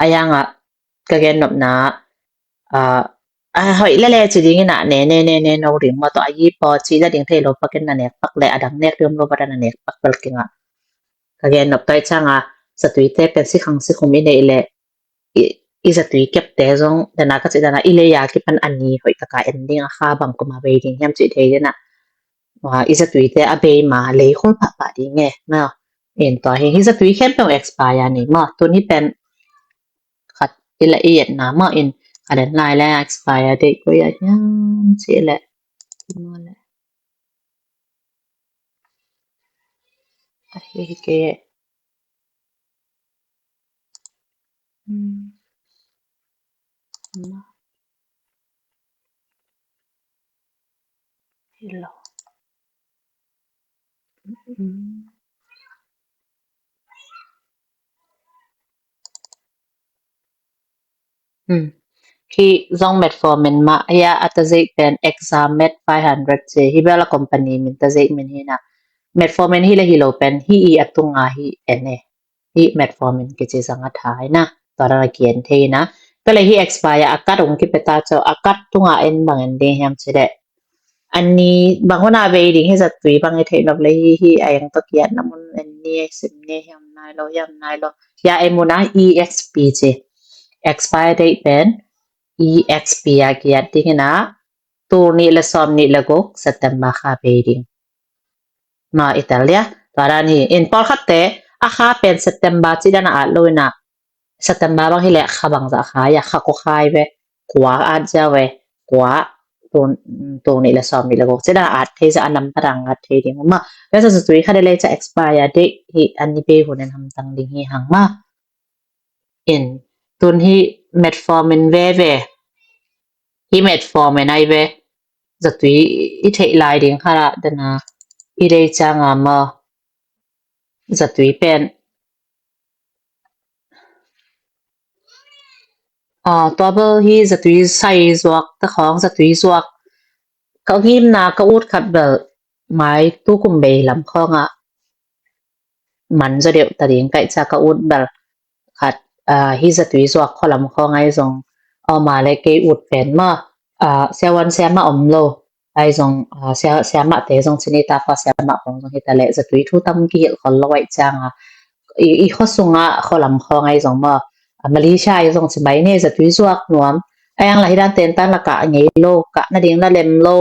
A yanga ka gen nopna a hoih lele ci ding ina ne ne ne ne no ding maw tua a yi paw ci la ding thei lo pakin na nek pak le a dang nek ding om lo bada na nek pak bel kinga. Ka gen nop tua i cianga zatuite pen si khang si khum i neih le i zatui kepte zong dana ka cih dana i lei a kipan a ni hoih taka en ding a kha bang kuma bei ding hiam cih thei dina. I zatuite a bei ma lei khol pahpah ding e maw. In tua hi hi zatui khempeuh expire ni maw tun hi pen khat i la i etna maw in khat en lai le expire date koi a hiam cih le maw le. Ahi hi ke. Hello. Hi zong metformin mah hi a a tazeih pen exam met five hundred ci hi bel a company min tazeih min hi na metformin hi le hi lo pen hi i a tunga hi en e. Hi metformin kici zang a tha hi na tua dang a kian thei hi na. Tua le hi expire a kat ung kipeta co a kat tunga en bang en ding hiam ci deh. Anni bang hun a bei ding hi zatui bang i theih nop le hi hi a eng tawh kiatna mun anni a sim ne hiam nai lo hiam nai lo. Hia ei mun a E X P ci expire date pen E X P a kiat ding hi na tul nih le sawm nih le guk September kha bei ding. Ma i tel dia tua dan hi in pawlkhatte a kha pen September ci dan a at lo hi na September bang hi le kha bang za kha ya kha ko khai ve kua at zia ve kua tul nih le sawm nih le guk ci dan a at thei za a nam parang at thei ding ma le sa zatui kha de le ca expire date hi anni bei hun en hamtang ding hi hang ma. In tun hi metformin ve ve hi metformin ai ve zatui i theih lai ding kha la dana i dei cianga ma zatui pen tua bel hi zatui sai zuak ta khawng zatui zuak ka ngimna ka ut khat bel mai tu kum bei lam khawngah man zaw deuh ta ding kaih cia ka ut bel khat, ah, hi zatui zuak khualam khawng ai zong, aw ma le kei ut pen ma, ah, siavuan siamah om lo ai zong, ah, sia, siamahte zong cini ta khuah siamah khawng zong hi ta leh zatui thu tam kihilh khol lo ai cianga i, i khua sungah khualam khawng ai zong ma, ah, Malaysia ai zong ci mai ne zatui zuak nuam ai ang la hi dan tentan la kah ngei lo, kah nading la lem lo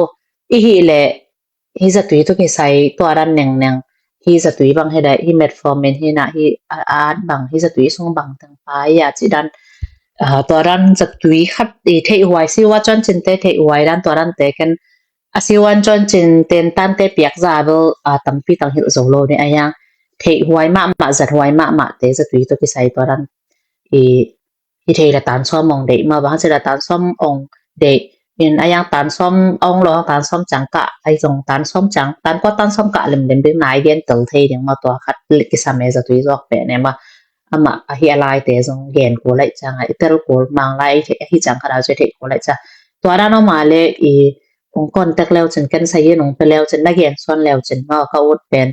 i hih leh hi zatui tu kisai tua dan nengneng hi zatui bang hi dai hi metformin hi na hi a, a at bang hi zatui sung bang teng pa ya ci dan, ah, tua dan zatui khat i theih huai siwa cuan cinte theih huai dan tua dan te ken a siwan cuan cin tentan te piak za bel, ah, tampi tang hilh zo lo ni a yang theih huai mahmah zat huai mahmah te zatui tu kisai tua dan i hi thei la tan sawm ong deih ma bang ci la tan sawm ong deih in a yang tan sawm ong lo tan sawm cang kah ai zong tan sawm cang tan kua tan sawm kah lemlem ding nai gen tel thei ding ma tua khat kisam e zatui zuak peh ne ma ama ahi a laite zong gen kul ai cianga i tel kul mang lai ahi ciang khat a zui thei kul ai ciang tua dan om a le i ong contact leu cin ken sa yin ong pe leu cin na gen suan leu cin ma ka ut pen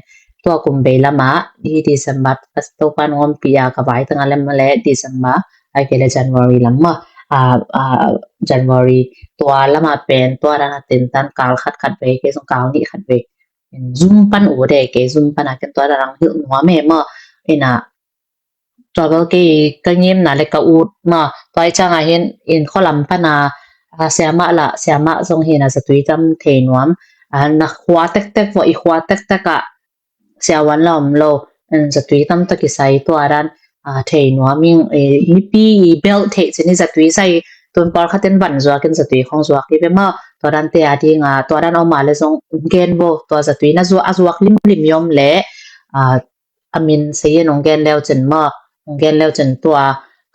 tua kum bei lama i December ka Topa nong om pia ka vai tanga lem ma le December ai ke le January lam ma, ah, ah, January tua lama pen tua dana tentan kal khat khat vei ke zong kal nih khat vei zum pan u de ke zum pana ken tua dana hilh nuam e ma ina tua bel kei ka ngimna le ka ut ma tua i cianga hin in khualam pana, ah, siamah la siamah zong hina zatui tam thei nuam, ah, na khua tektek vua i khua tektek ah siavuan la om lo, zatui tam tak i sai tua dan, ah, thei nuam ing, eh, mipi i belh theih cin i zatui sai tun pawl khatin van zuak in zatui khong zuak i ve ma tua dan te a dinga tua dan om a le zong gen vo tua zatui na zuak a zuak limlim i om le, ah, a min sei in ong gen leu cin ma ong gen leu cin tua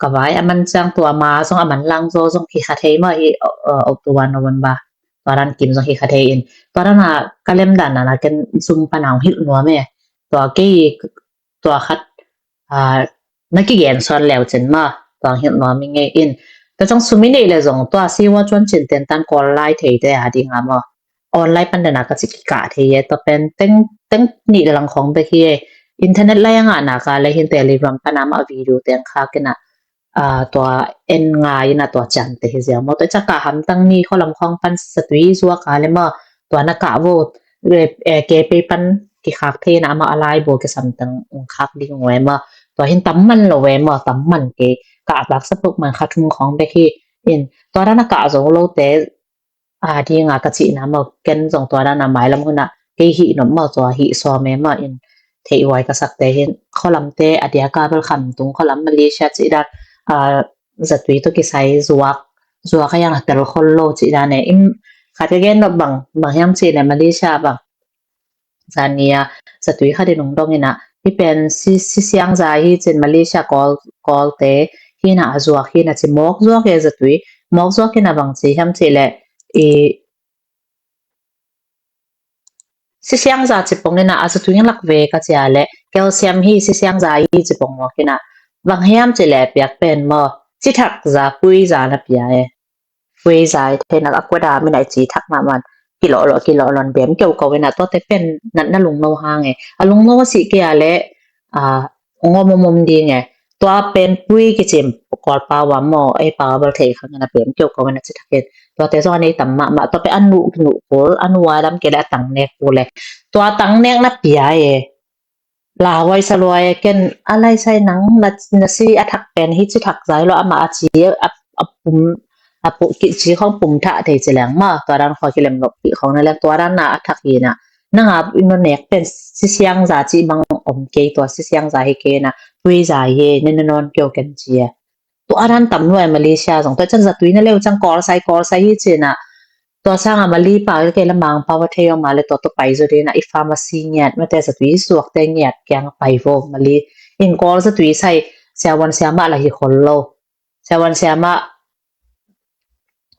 ka vai a man ciang tua ma zong a man lang zaw zong hi kha thei ma hi, uh, October November tua dan kim zong hi kha thei in tua dan a ka lem dan a ken zum pana ong hilh nuam e tua kei tua khat, ah, na kigen suan leu cin ma tua ong hilh nuam i ngei in tua zong sumi neih le zong tua siwa cuan cin tentan kawl lai thei te a dinga ma online pan dana ka ci kikah thei e tua pen teng teng nih le lang khong bek hi e internet lai a ngahna ka le hin Telegram pana ma video teng kha kina, ah, tua en ngai ina tua ciang te hi ziau maw tua i caka hamtang ni khualam khawng pan satui zuak a le maw tua na kah vo, eh, eh, ke pei pan kikhak thei ina amah a lai bo kisam tang ung khak ding ung e maw tua hin tam man lo e maw tam man ke kah lak sapuk man kha thum khawng bek hi in tua dan a kah zo lo te a dinga ka cihna maw ken zong tua dana mailam huna kei hih nop maw tua hih sawm e maw in theih huai ka sakte hin khualamte a diaka bel khamtung khualam Malaysia cih dan, ah, zatui tawh kisai zuak zuak a yang a tel khol lo cih dan e in khat ka gen nop bang bang hiam cih le Malaysia bang zania zatui khat in ung dong ina hi pen si, si siang za hi cin Malaysia kawl kawlte hina a zuak hina ci mawk zuak e zatui mawk zuak ina bang ci hiam cih le i si siang za ci pong ina a zatui lak ve ka cia le calcium hi si siang za hi ci pong mawk ina bang hiam cih le piak pen maw ci thak za pui za na pia e pui za i thei nak a kuada mina i ci thak mahmah kilawh lawh kilawh lawh bem keu ko ina tuate pen natna lungno hang e a lungno a sih kea le a ngom om om ding e tua pen pui kicim kawlpau a maw ei pau a bal thei khang ina bem keu ko ina ci thak in tuate zong a nei tam mahmah tua pen a nuh nuh kul a nuh a dam kei le a tang nek kul e tua tang nek na pia e Lauhuai saluai ken a laisai nang na, na si a thak pen hi ci thak zai lo ama a ci a, a pum a pu ki ci khong pum thah thei ci leng ma tua dan khua kilem lok ki khong na leng tua dan na a thak hi na nanga ino nek pen si siang za ci bang om kei tua si siang za hi kei na pui za hi ne na non keu ken ci e. Tua dan tam nuai Malaysia zong tua chan zatui na leu chan kawl sai kawl sai hi ci na tua sanga Mali pa ke la mang pa va thei om a le tua tua pai zo de na i pharmacy ngiat mate zatui suak te ngiat kiang pai vo Mali in kawl zatui sai siawan siama la hi khol lo siawan siama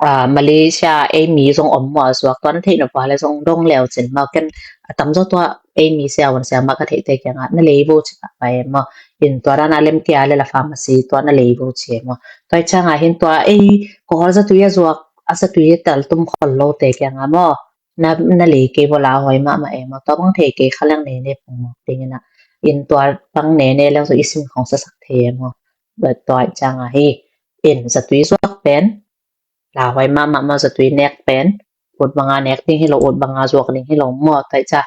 a Malaysia ei mi zong om mo a zuak tua na theih na pa le zong dong leu cin mau ken a tam zo tua ei mi siawan siama ka theih te kianga na lei vo ci ka pai mo in tua dan a lem kia le la pharmacy tua na lei vo ci mo tua i changa hin tua ei kawl zatui a zuak a zatui tal tum khol lo te kianga mo na, na lei kei bawla a huai mahmah e maw. Tua bang thei kei kha leng nene pung mawk ding ina. In tua bang nene leng zong i sin khong sasak thei e maw. Tua i cianga hi in zatui zuak pen lauhuai mahmah maw, zatui nek pen ut banga nek ding hi lo, ut banga zuak ding hi lo maw. Tua i cia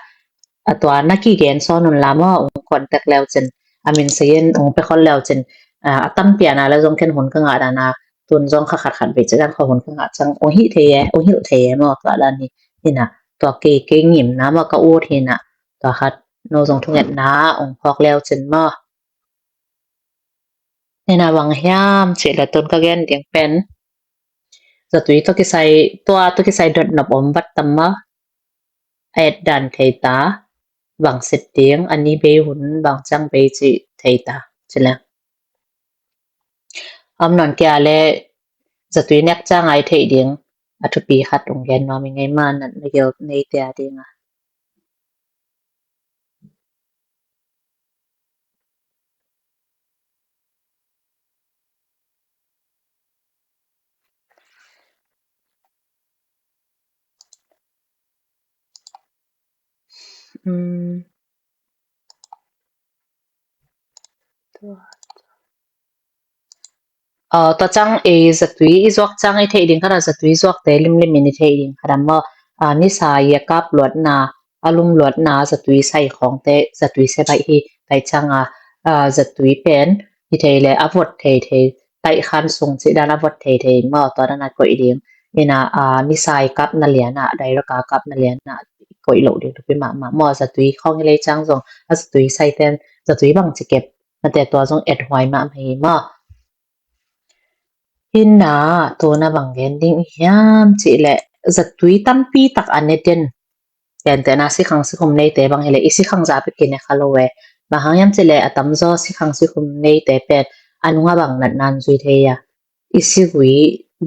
a tua na kigen sawn un la maw, ung contact leu cin, a min sayin ung pekhol leu cin, a tampiana le zong ken hun ka ngah dana tun zong kha khat khat vei cidan kha hun ka ngah ciang ung hih thei e, ung hilh thei e maw. Tua dan hi ina, tua kei kei ngimna maw ka ut hi ina, tua khat no zong thungetna ung phawk leu cin maw. Ina bang hiam cih le tun ka gen ding pen zatui tawh kisai, tua tawh kisai dot nop om vat tam maw. A et dan thei ta, bang sit ding, a ni bei hun bang ciang bei cih thei ta. Ci le om non kia le zatui nek ciang ai theih ding a thupi khat ung gen nuam i ngei ma, natna gil neite a dinga. Tua ciang ei zatui i zuak ciang i theih ding khat a, zatui zuakte limlim in i theih ding khat a maw. Nisa i a kap luatna, a lum luatna zatui sai khawngte zatui se baih hi. Tua i cianga zatui pen i thei le a vot thei thei taih khan sung cih dan a vot thei thei maw, tua dan a koih ding. Ina nisa i kapna liana, direct a kapna liana koih loh ding thupi mahmah maw. Zatui khawng i lei ciang zong a zatui saiten zatui bang ci kep nate tua zong et huai mahmah hi maw. Hina tuna bang gen ding i hiam cih le zatui tampi tak a ne den. Tentena sikhang sikhum neite bang hi le i sikhang za pe kine kha lo e. Bang hang hiam cih le a tamzaw sikhang sikhum neite pen a nunga bang natna an zui thei a, i sigui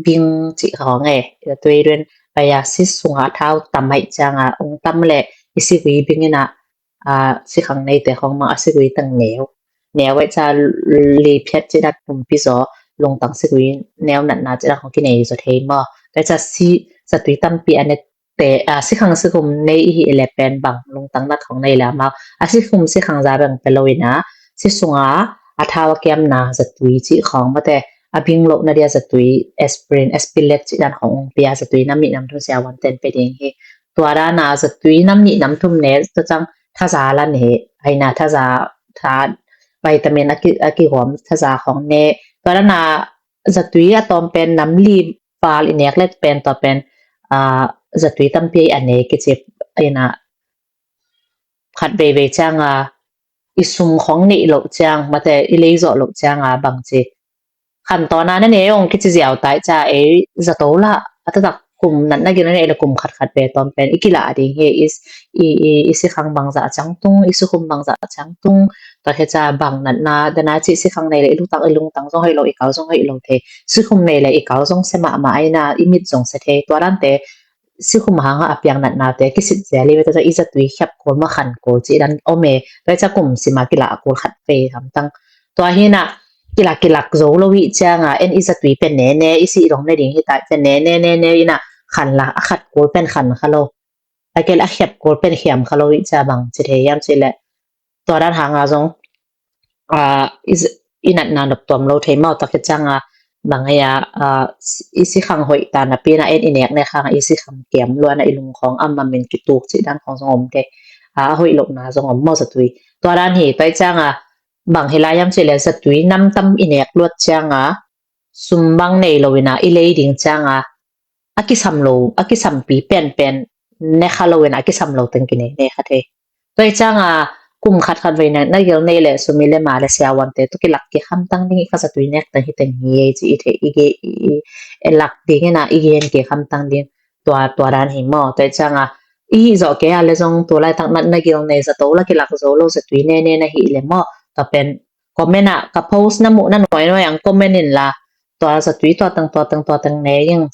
bing cih khawng e. Zatui duen pai a si sunga thau tam aih cianga ung tam le i sigui bing ina sikhang neite khawng mang a sigui tang neu neu aih ca li phiat cih dan pumpi zaw lungtang sigui neu natna cih dan khawng kinei zaw thei maw. Tua ca si zatui tampi a ne te sikhang sikhum nei i hi le pen bang lungtang nat khawng nei le amau a sikhum sikhang za beng pe lo ina si sunga a thau a kiamna zatui cih khawng mate a bing lohna dia zatui aspirin, aspilek cih dan khawng ung pia zatui nam nih nam thum siavuanten pe ding hi. Tua dana zatui nam nih nam thum ne tua ciang thaza la ne aina thaza tha vitamin a kigawm thaza khawng ne. Tua dana zatui a tawm pen nam li val i nek let pen tua pen zatui tampi a ne kici ina khat veivei cianga i sum khawng neih loh ciang mate i leizawh loh cianga bang ci khan tawna na ne ong kici ziau tai ca ei zato lah a taktak kum natna gil na neih le kum khat khat ve tawm pen i kilah ding hi. I sikhang bangzah ciang tung, i sikhum bangzah ciang tung, tua hi ca bang natna dana ci sikhang nei le i lungtang, i lungtang zong hoih lo, i kau zong hoih lo thei. Sikhum nei le i kau zong se mahmah aina i mit zong se thei. Tua dante sikhum hanga a piang natnate kisit zia li ve, tua i zatui khiap kul ma khan kul ci dan om e. Tua i ca kum sima kilah kul khat ve hamtang. Tua hina kilak kilak zo lo i cianga en i zatui pen ne ne i si long ne ding hi ta cia ne ne ne ne ina khan la a khat kul pen khan kha lo. A kel a khiap kul pen khiam kha lo i cia bang ci thei hiam ci le tua dan hanga zong i natna nop tuam lo thei mau tak hi cianga bang hia i sikhang hoih ta napi na en i nek nek hanga i sikhang kiam luana i lungkhong am mamin kituk ci dan khong zong om thei. A hoih lohna zong om mau zatui. Tua dan hi tua i cianga bang hi lai hiam ci le zatui nam tam i nek luat cianga sum bang nei lo ina i lei ding cianga a kisam lo, a kisampi penpen ne kha lo ina a kisam lo teng kinei ne kha thei. Tua i cianga kum khat khat vei natna gil nei le sum i le ma le siavuante tua kilak kik hamtang ding i kha zatui nek teng hi teng hi ei ci i thei i ge i lak ding ina i gen kik hamtang ding tua tua dan hi maw. Tua i cianga i hih zawh kei a le zong tu laitak natna gil nei zato la kilak zo lo zatui ne ne na hih le maw. Tua pen comment ah ka post na muh na nuai nuai ang comment in la tua zatui tua teng tua teng tua teng ne ing.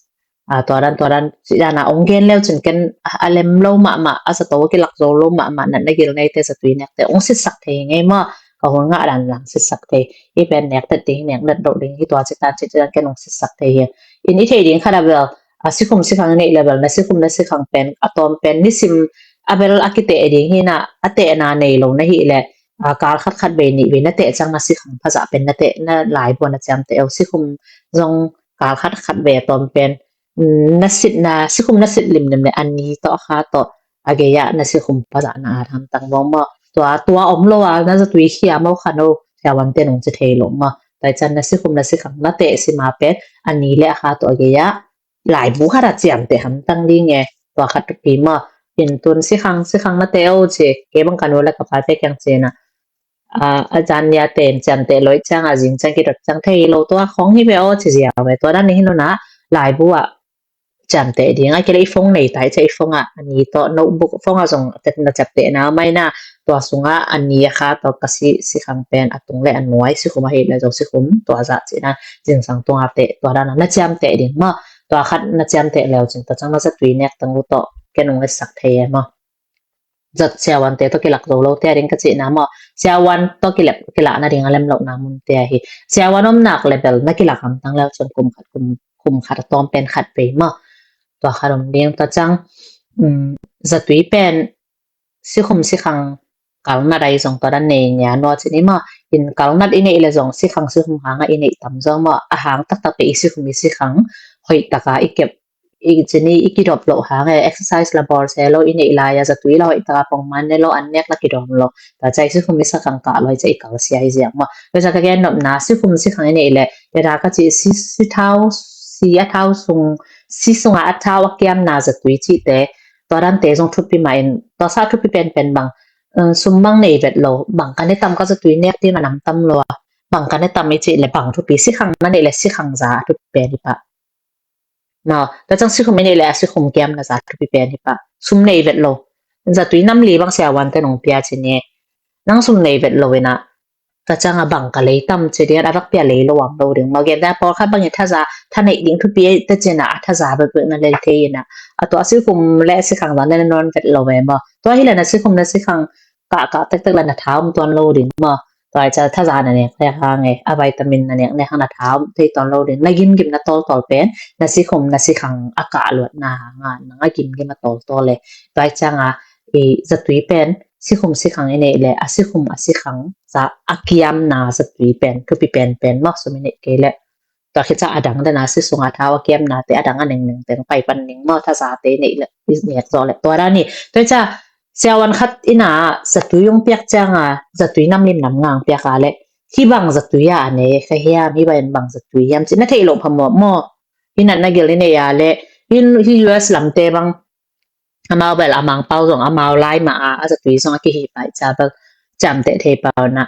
Tua dan tua dan ci dana ong gen leu cin ken a lem lo mahmah a zato a kilak zo lo mahmah natna gil neite zatui nekte ong sitsak thei ngei maw. Ka hun ngah dan lang sitsak thei. I pen nek tet ding nek tet loh ding hi tua ci dan ci dan ken ong sitsak thei hi. In i thei ding khat a bel a sikhum sikhang i neih le bel na sikhum na sikhang pen a tawm pen nisim a bel a kiteh ding hi na, a tehna nei lo na hih leh, a kal khat khat vei nih vei na teh ciang na sikhang phazah pen na teh, na laibu ah na ciamteh o. Sikhum zong kal khat khat vei a tawm pen, mm, na sit na, sikhum na sit limlim le a ni tawh a kha tawh a gei ah na sikhum phazah na at hamtang vong maw. Tua, tua om lo a na zatui khia maw kha no, siavuante nong ci thei lo maw. Tua hi ciang na sikhum na sikhang na teh sima pen a ni le a kha tawh a gei ah laibu khat ah ciamteh hamtang ding e. Tua khat thupi maw. In tun sikhang, sikhang na teh o ci, kei bang ka nu le ka pate kiang ci na, a, a zan nia teh in ciamteh lo i ciang a zing ciang kidot ciang thei lo, tua khong hi ve aw ci ziau ve. Tua dan hi lo na, laibu ah ciamteh ding. A kei le i phone nei tai cia, i phone ah a ni tawh notebook, phone ah zong na ciamteh na mai na, tua sungah a ni a kha tawh ka si, sikhang pen a tung le a nuai, sikhum ahi le zong sikhum, tua zah ci na, zingsang tung a teh, tua dan na ciamteh ding maw. Tua khat na ciamteh leu cin tua ciang na zatui nek tang uh tawh ken ung le sak thei e maw. Zat siavuante tawh kilak zo lo te a ding ka cihna maw. Siavuan tawh kilak, kilak nading a lem lohna mun te ahi. Siavuan om nak le bel na kilak hamtang leu cun kum khat, kum, kum khat a tawm pen khat vei maw. Tua khat om ding tua ciang, um, zatui pen sikhum sikhang kalnat ahi zong tua dan nei nia nua cin i maw. In kalnat i neih le zong sikhang sikhum hang a i neih tam zong maw. A hang taktak pe i sikhum i sikhang hoih taka i kep i cini i kidop loh hang e, exercise la bawl se lo, i neih lai a zatui la hoih taka pongman ne lo, an nek la kidawm lo. Tua cia i sikhum i sikhang kah lo hi cia i kal sia hi ziak maw. Tua cia ka gen nopna sikhum sikhang i neih le, tua da ka ci si, si thau, si a thau sung, si sunga a thau a kiamna zatui cihte, tua dante zong thupi mah in, tua sa thupi penpen bang, um, sum bang nei vet lo, bang ka ne tam ka zatui nek ding a nam tam lo a, bang ka ne tam i cih le bang thupi, sikhang na neih le sikhang za a thupi pen hi pah. Maw, tua ciang sikhum i neih le a sikhum kiamna za thupi pen hi pah. Sum nei vet lo. Zatui nam li bang siavuante nong pia ci ni. Nang sum nei vet lo ina. Tua ciang a bang ka lei tam ci ding a rak pia lei lo am lo ding. Maw gen tua pawlkhat bang i thaza, tha neih ding thupi te cina a thaza bek bek na lel thei ina. A tua sikhum le sikhang za na nawn vet lo ve maw. Tua hi le na sikhum na sikhang kah kah tektek le na tha om tuan lo ding maw. Tua hi cia thaza na nek nek hang e, a vitamin na nek nek hang na tha om thei tuan lo ding. Na gimgim na tawltawl pen, na sikhum na sikhang a kah luatna hang a, nang a gimgim a tawltawl e. Tua hi ciang a, i zatui pen, sikhum sikhang i neih le, a sikhum a sikhang, za a kiamna zatui pen, thupi penpen maw sum i neih kei le. Tua khit ciang a dang dana si sunga thau a kiamnate a dang a nengneng teng pai pan ning maw, thazate i neih le, i nek zawh le. Tua dan hi. Tua hi ciang siavuan khat ina zatui ung piak cianga, zatui nam lim nam ngang piak a le, hi bang zatui a a ne ka hiam, hi bang, bang zatui hiam ci na theih loh phamawh maw. Hi natna gil i neih a le, hi, hi U S lamte bang, amau bel a mangpau zong amau lai mah a, a zatui zong a kihi pai cia bel ciamteh thei pau na.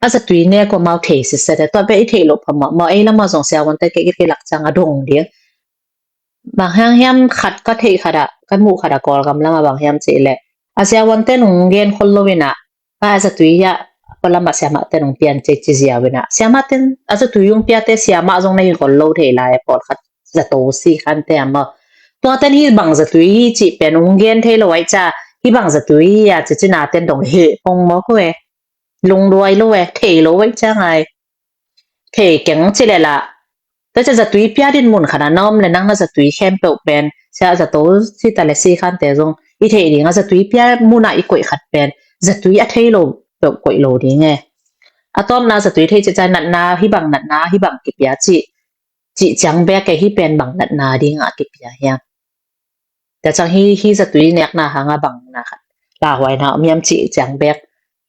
A zatui nek uh amau thei sitset e, tua beh i theih loh phamawh maw, ei lamah zong siavuante kei kilak ciang a dong ding. Bang hiam hiam khat ka theih khat ah, ka muh khat ah Kawlgam lamah bang hiam cih leh, a siavuante nong gen khol lo ina, a zatui ah, a lamah siamahte nong pian ci ci ziau ina, siamahte, a zatui ung piate siamah zong na hi khol lo thei lai a, pawlkhat zato si khante a maw. Tuaten hi bang zatui hi cih pen ung gen thei lo aih cia, hi bang zatui hi a ci cina ten dong heh pong maw ko e. Lungduai lo e, thei lo aih cia ngai. Thei keng ci le la. Tua cia zatui pia din mun khat a na om le nang na zatui khempeuh pen, sia zato si ta le si khante zong i theih ding a zatui pia mun a i koih khat pen, zatui a thei lo peuh koih lo ding e. A tawpna zatui thei ci cia natna, hi bang natna, hi bang kipia ci, cih ciang bek e, hi pen bang natna ding a kipia hiam. Tua ciang hi, hi zatui nekna hanga bang na khat lauhuaina om hiam cih ciang bek.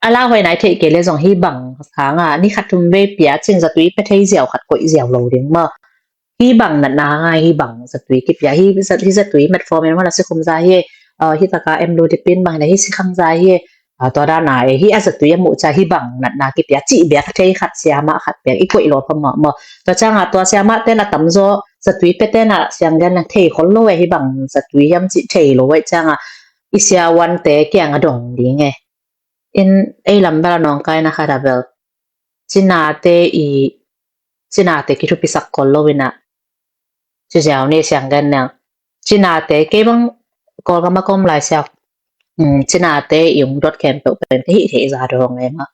A lauhuaina i theih kei le zong hi bang hanga ni khat thum vei pia cing zatui pia thei ziau khat koih ziau lo ding maw. Hi bang natna hanga hi bang zatui kipia, hi zat-, hi zatui metformin maw na sikhum za hi, uh, hi taka amlodipine bang hi na hi sikhang za hi, a, tua dana e, hi a zatui a muh cia hi bang natna kipia cih bek thei khat siamah khat bek i koih lo phamawh maw. Tua cianga tua siamah tena tamzaw zatui pia tena siang gen thei khol lo e, hi bang zatui hiam cih thei lo e cianga i siavuante kianga dong ding e. In ei lam bel a nawngkaina khat a bel cinate i, cinate kithupisak khol lo ina. Ci ziau ni siang gen neng. Cinate kei bang Kawlgam a kom lai siau. Hmm, cinate i ung dot khempeuh pen ka hih theih za dong e maw.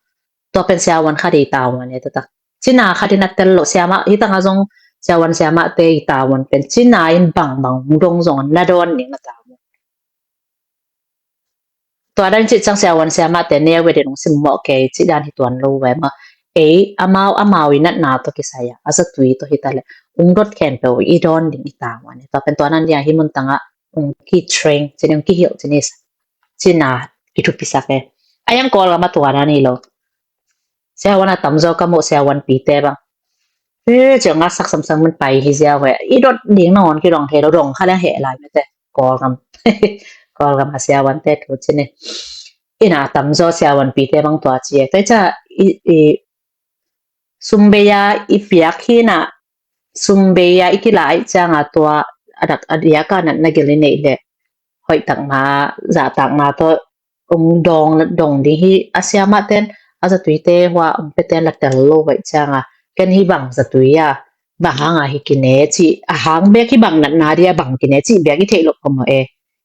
Tua pen siavuan khat i tau maw ne tua tak. Cina khat in a tel lo siamah hi tanga zong siavuan siamahte i tavuan pen cina in bangbang hong dong zong na dawn ding na tavuan. Tua dan cih ciang siavuan siamahte neu ve den hong simmawh kei cih dan hi tuan lo ve maw. Ei amau amau i natna tawh kisai a a zatui tawh hi ta leh hong dot khempeuh i dawn ding i tavuan. Tua pen tua dan ding a hih mun tangah hong ki train cih ni, hong kihilh cih ni, cina kithupisak e. A yang Kawlgam a tua dan hi lo. Siavuan a tamzaw ka muh siavuan pite bang, e, ciang a sak samsang mun pai hi ziau e. I dot ding nangawn kidong thei lo, dong kha leng heh lai mete. Kawlgam Kawlgam a siavuante thu cih ni. Ina tamzaw siavuan pite bang tua ci e. Tua i ca i, i sumbeia i piak hi na, sumbeia i kila i cianga tua a dak a diaka natna gil i neih leh hoih takna, zahtakna tawh hong dong, dong ding hi. A siamahten a zatuite hua hong peten la tel lo vaih cianga ken hi bang zatui a bang hanga hi kine cih, a hang bek hi bang natna dia bang kine cih bek i theih loh phamawh e.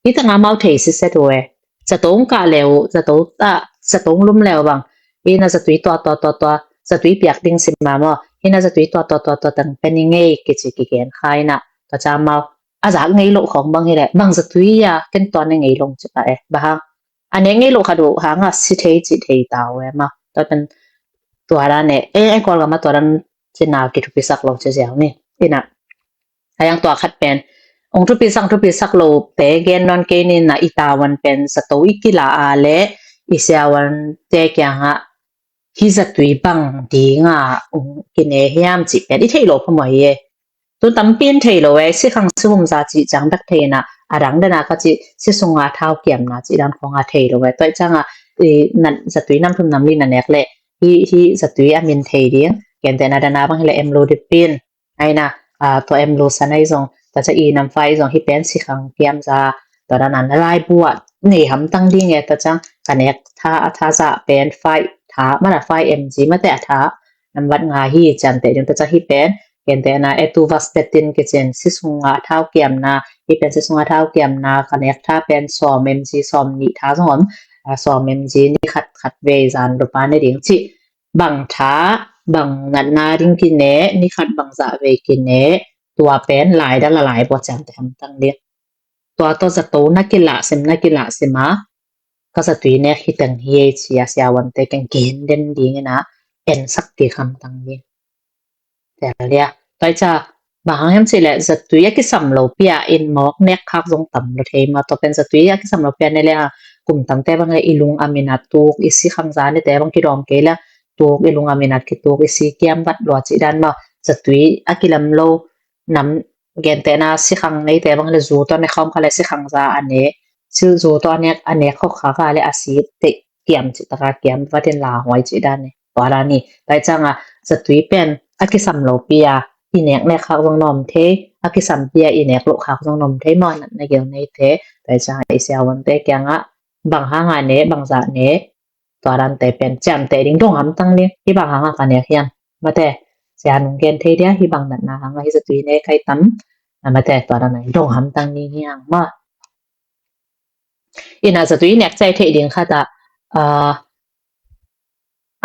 Hi tanga mau thei siset uh e. Zato hong kah leu, zato ah zato hong lum leu bang, hi na zatui tua tua tua tua, zatui piak ding sima maw, hi na zatui tua tua tua tua tang pen i ngei kici kigen kha ina. Tua ca mau a zak ngei loh khawng bang hileh bang zatui a ken tua ne ngei long ci pah e. Bang hang a ne ngei loh khat uh hanga si thei ci thei ta uh e maw. Tua pen tua dan e, e, e Kawlgam a tua dan cina kithupisak lo ci ziau ni. Ina a yang tua khat pen hong thupisak, thupisak lo te gen nawn kei ni na, i tavuan pen zato i kila a le i siavuante kiangah hi zatui bang dinga hong kine hiam cih pen i theih loh phamawh hi e. Tu tampi in thei lo e, sikhang sihum za cih ciang bek thei ina, a dang dena ka cih si sunga thau kiamna cih dan khawnga thei lo e. Tua i cianga i nat zatui nam thum nam li na nek leh hi, hi zatui a min thei ding. Gentehna dana bang hileh em lo dipin aina, a, tua em lo san ai zong, tua ca i nam fai zong hi pen sikhang kiam za, tua dana na laibu ah nei hamtang ding e, tua ciang ka nek tha, a tha za pen fai tha, mana fai em ji mate a tha nambat nga hi cian te ding, tua ciang hi pen gentehna e tu vas te tin kicin si sunga thau kiamna, hi pen si sunga thau kiamna ka nek tha pen sawm em ji, sawm nih tha zong om, a, sawm em ji ni khat khat vei zan lupa ne ding cih bang tha, bang natna ding kine, ni khat bang zah vei kine, tua pen lai dal a lai bua ciang te hamtang ding. Tua tawh zato na kilah sim, na kilah sim a, ka zatui nek hi teng hi ei ci a siavuante keng kihin den ding ina, ensak ti hamtang ding. Tel dia. Tua i ca bang hang hiam cih leh zatui a kisam lo pia in mawk nek khak zong tam lo thei maw. Tua pen zatui a kisam lo pia ne le a kum tamte bang le i lung a minat tuk, i sikhang za nete bang kidawm kei le tuk, i lung a minat kituk, i si kiam vat lua cih dan maw. Zatui a kilam lo nam, gentehna sikhang neite bang le zu tawh ne khawm kha le sikhang za a ne, si zu tawh a nek, a nek khawk kha kha le a si te kiam cih taka kiam vat in la huai cih dan ne. Tua dan hi. Tua i cianga zatui pen a kisam lo pia i nek nek khak zong na om thei, a kisam pia i nek loh khak zong na om thei maw, natna gil neite. Tua i cianga i siavuante kiangah bang hanga ne, bang zah ne, tua dante pen ciamteh ding, dong hamtang ding. Hi bang hanga ka nek hiam mate, sia nung gen thei dia, hi bang natna hanga hi zatui ne kai tam, a mate, tua dan a dong hamtang ding hiam maw. Ina zatui nek ciai theih ding khat ah, a,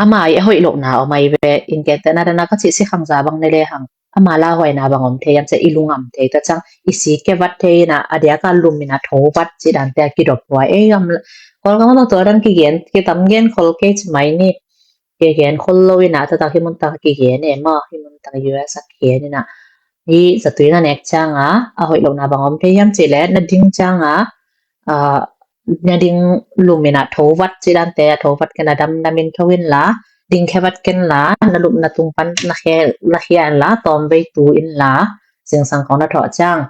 ama i a hoih lohna om ai ve, in gentehna dana ka cih sikhang za bang ne le hang ama lauhuaina bang om thei hiam cih i lungam thei, tua ciang i si ke vat thei ina, a diaka lum ina tho vat cih dante a kidop huai ei gam. Kawlgam a tua dan kigen, kitam gen khol kei ci mai ni. Kigen khol lo ina, tua tak hi mun tak kigen e maw, hi mun tak U S a kigen ina. Hi zatui na nek cianga a hoih lohna bang om thei hiam cih le na ding cianga, a, na ding lum ina tho vat cih dante, a tho vat kei na dam dam in tho in la, ding khe vat ken la, na lupna tung pan na khe, na khia in la, tawm vei tu in la, zingsang khawng na thawh ciang,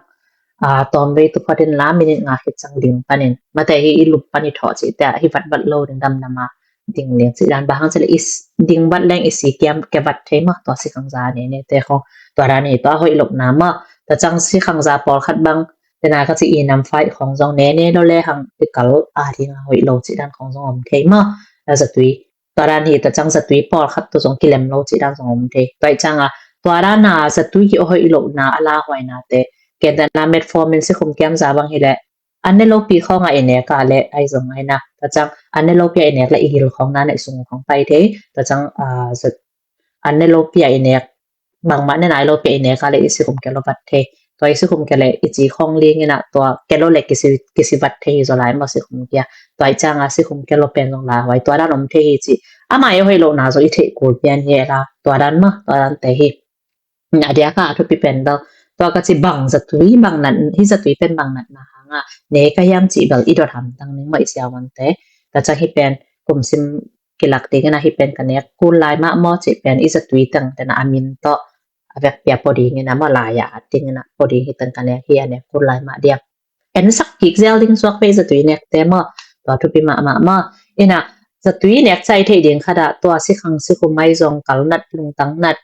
a, tawm vei tu phot in la, minit nga khit ciang ding pan in. Mate hi i lup pan i thawh cih te, hi vat vat lo ding dam dam a ding leng cih dan, bang hang cih le i s-, ding vat leng i si kiam ke vat thei maw, tua sikhang za ne ne te khawng, tua dan hi, tua hoih lohna maw. Tua ciang sikhang za pawlkhat bang, tena ka ci i nam fai khawng zong ne ne lo le hang i kal a ding a hoih lo cih dan khawng zong om thei maw. A zatui tua dan hi, tua ciang zatui pawlkhat tua zong kilem lo cih dan zong om thei. Tua i cianga tua dana zatui hi a hoih lohna a lauhuaina te, gentehna metformin sikhum kiam za bang hi le, an ne lopi khawng a i nek a le ai zong ai na. Tua ciang an ne lopi a i nek le i gil khawng na na i sung khawng pai thei. Tua ciang, a, zat, an ne lopi a i nek bangmah ne nai lo pia i nek a le i sikhum kia lo vat thei. Tua i sikhum kia le i ci khong ling ina tua kia lo le kisi, kisi vat thei hi zaw lai maw sikhum kia. Tua i ciang a sikhum kia lo pen zong lai huai tua dan om thei hi ci. Amah i hoih lo na zong i theih kul pian hi la tua dan maw tua dan te hi. A diak a thupi pen bel tua ka ci bang zatui bang nat hi zatui pen bang natna hang a ne ka hiam ci bel i dot hamtang ning maw i siavuante. Ka ciang hi pen kum sim kilak ding ina hi pen ka nek kul lai mah maw ci pen i zatui teng tena a min tawh a vek pia pua ding ina maw lai a at ding ina pua ding hi teng ka nek hi a nek kul lai mah diak. En sak kik zel ding suak pe i zatui nekte maw tua thupi mahmah maw. Ina zatui nek cai theih ding khat ah tua sikhang sikhum ai zong kal nat lungtang nat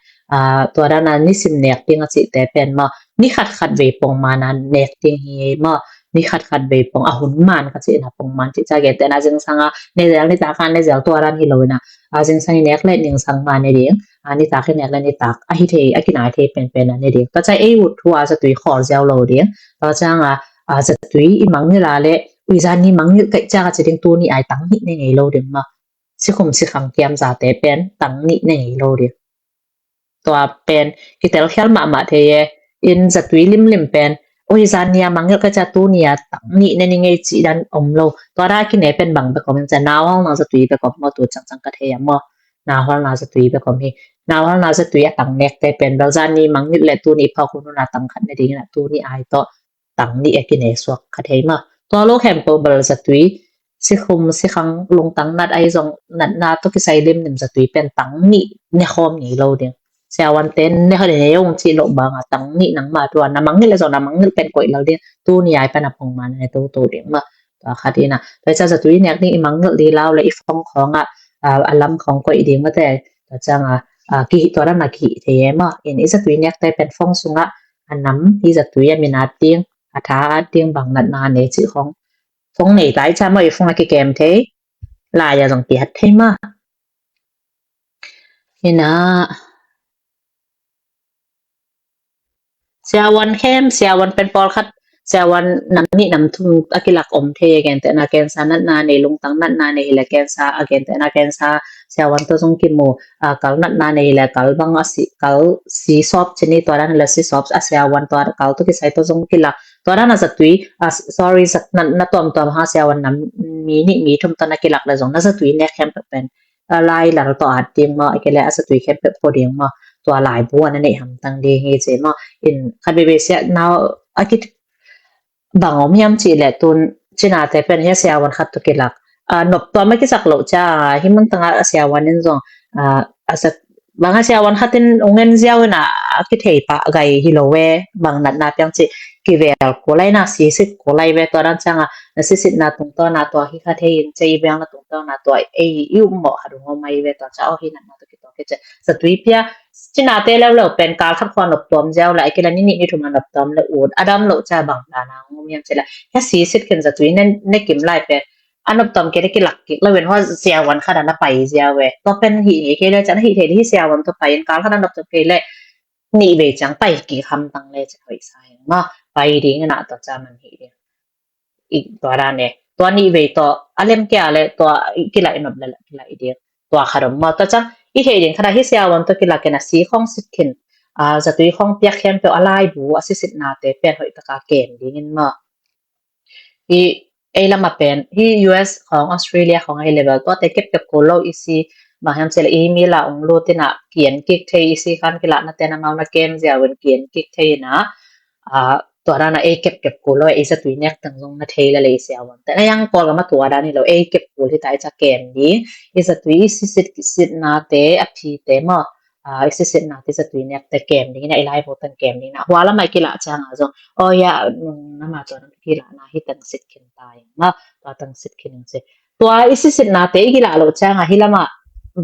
tua dan a nisim nek ding a cihte pen maw ni khat khat vei pongman a nek ding hi maw. Ni khat khat vei pong a hun man ka cihna pongman cih ca gente na zingsang a ne zel ni tak a ne zel tua dan hi lo ina a zingsang i nek le ningsang ma ne ding a nitak i nek le nitak a hi thei a kinai thei penpen a ne ding. Tua ca ei ut thu a zatui khawl ziau lo ding. Tua ciang a zatui i mangngilh a le uizan ni mangngilh kaih ciang a ci ding tuni ai tang nih ne ngei lo ding maw. Sikhum sikhang kiam zate pen tang nih ne ngei lo ding. Tua pen kitel khial mahmah thei e. In zatui limlim pen uizan ni a mangngilh kaih ciang tuni a tang nih ne ni ngei cih dan om lo. Tua da kine pen bang bek om in ciang nauhal na zatui bek om maw tu cangcang ka thei a maw. Nauhal na zatui bek om hi. Nauhal na zatui a tang nekte pen bel zan ni mangngilh le tuni phawk hun hun a tang khat ne ding ina tuni ai tawh tang nih a kine suak kha thei maw. Tua lo khempeuh bel zatui sikhum sikhang lungtang nat ai zong natna tawh kisai limlim zatui pen tang nih ne khawm ngei lo ding. Siavuante ne hawh ne ong cih loh bang a tang nih nangmah tua na mangngilh le zong na mangngilh pen koih lal ding tuni ai pan a pongman ne toto ding maw. Tua khat ina tua i ca zatui nek ding i mangngilh di lau le i fong khawng a a lam khawng koih ding mate tua ciang a tua dan a kihih thei e maw. In i zatui nekte pen fong sungah a nam i zatui a min at ding a tha at ding bang natna nei cih khong fong nei tai ca maw i fong a kikem thei lai a zong pihat thei maw. Ina siavuan khem siavuan pen pawlkhat siavuan nam nih nam thum a kilak om thei a gentehna kensa natna nei lungtang natna nei hi le kensa a gentehna kensa siavuan tawh zong kimu a kal natna nei hi le kal bang a si kal si sawp cini tua dan hi le si sawp a siavuan tua kal tawh kisai tawh zong kilak tua dan a zatui a sorry zat natna tuamtuam ha siavuan nam mi nih mi thum tawh na kilak le zong na zatui nek khempeuh pen a lai lal tawh at ding maw a kile a zatui khempeuh pua ding maw tua laibu a na neih hamtang ding hi ci maw. In khat veve sia nau a kit bang om hiam cih le tun cinate pen hi a siavuan khat tawh kilak a noptuam a kisak loh cia hi mun tanga a siavuan in zong a sak bang a siavuan khat in ung en ziau in a kithei pah gai hi lo ve bang natna piang cih kivel kulai na sisit kulai ve tua dan cianga na sisitna tungtawna tua hi kha thei in cei biang na tungtawna tua ei i um mawh khat ung om ai ve tua cia aw hi natna tua kituak hi cia zatui pia cinate leuleu pen kal khat khua noptuam ziau la a kila ni nih ni thum a noptuam le ut a dam loh cia bang dana ung om hiam cia la hia sisit khin zatui ne kim lai pen a noptuam kei le kilak kik lo in hua siavuan khat a na pai ziau ve tua pen hi ngei kei le cia na hi thei hi siavuan tua pai in kal khat a noptuam kei le nih vei ciang pai kik hamtang le cia hoih sa hi ma pai ding na tua cia man hi ding. I tua dan e tua nih vei tawh a lem kia le tua kila i nop le kila i ding tua khat om ma tua ciang i thei ding khat a hi siavuan tua kila kena si khong sit khin a zatui khong piak khempeuh a laibu a sisitnate pen hoih taka kem dingin ma i ei lama pen hi U S khong Australia khong a hi level tuate kepkep kul lo i si bang hiam cia le i mi la ung lutina kian kik thei i si khan kilatna tena mauna kem ziauin kian kik thei ina a tua dana ei kepkep kul lo ei zatui nek tang zong na thei la le i siavuan tena yang pawl gama tua dan hi lo ei kep kul hi ta i ca kem ding i zatui i sisit sitnate a phite maw a i sisitnate zatui nekte kem ding ina i laibu tang kem ding ina hua lama i kila cianga zong aw ya nung nama tua nang kilana hi tang sit khin ta ing ma tua tang sit khin ing se tua i sisitnate i kila lo cianga hi lama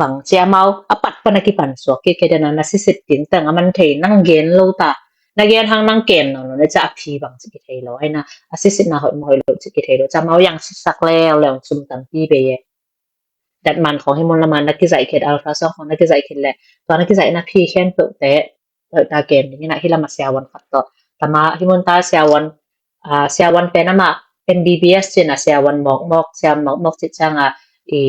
bang cia mau a pat pana kipan suak ki kedena na sisit ding tang a man thei nang gen lo ta na gen hang nang kem nang lo na cia a phi bang ci ki thei lo aina a sisitna hoih ma hoih lo ci ki thei lo cia mau yang sisak leu leu sum tampi bei e datman khong hi mun lama na kizaih khet ultrasound khong na kizaih khet le tua na kizaihna phi khempeuhte ta kem ding ina hi lama siavuan khat tawh tama hi mun ta siavuan a siavuan pen ama M B B S cina siavuan mawkmawk siavuan mawkmawk ci cianga i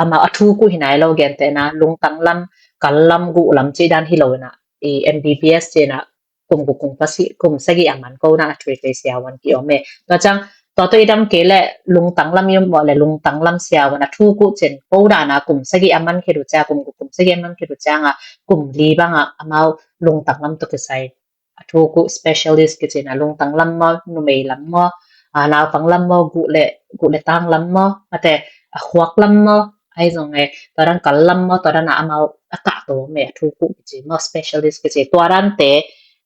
ama a thu ku hi nai lo gentehna lungtang lam kal lam, guh lam cih dan hi lo in ah, i M B B S cih in ah kum guk kum pasih, kum sagih a man ko dan a thuithoi siavuan ki om e. Tua ciang tua tawh i dam kei leh lungtang lam i om mawh leh lungtang lam siavuan a thuk uh cin ko dan a kum sagih a man khit uh ciang, kum guk kum sagih a man khit uh ciang ah kum li bang ah amau lungtang lam tawh kisai a thuk uh specialist kici in ah lungtang lam maw, numei lam maw, a, naupang lam maw, guh le, guh le tang lam maw, mate a khuak lam maw, ahi zong e, tua dan kal lam maw, tua dan a amau a kah to me a thuk uh kici maw, specialist kici. Tua dante,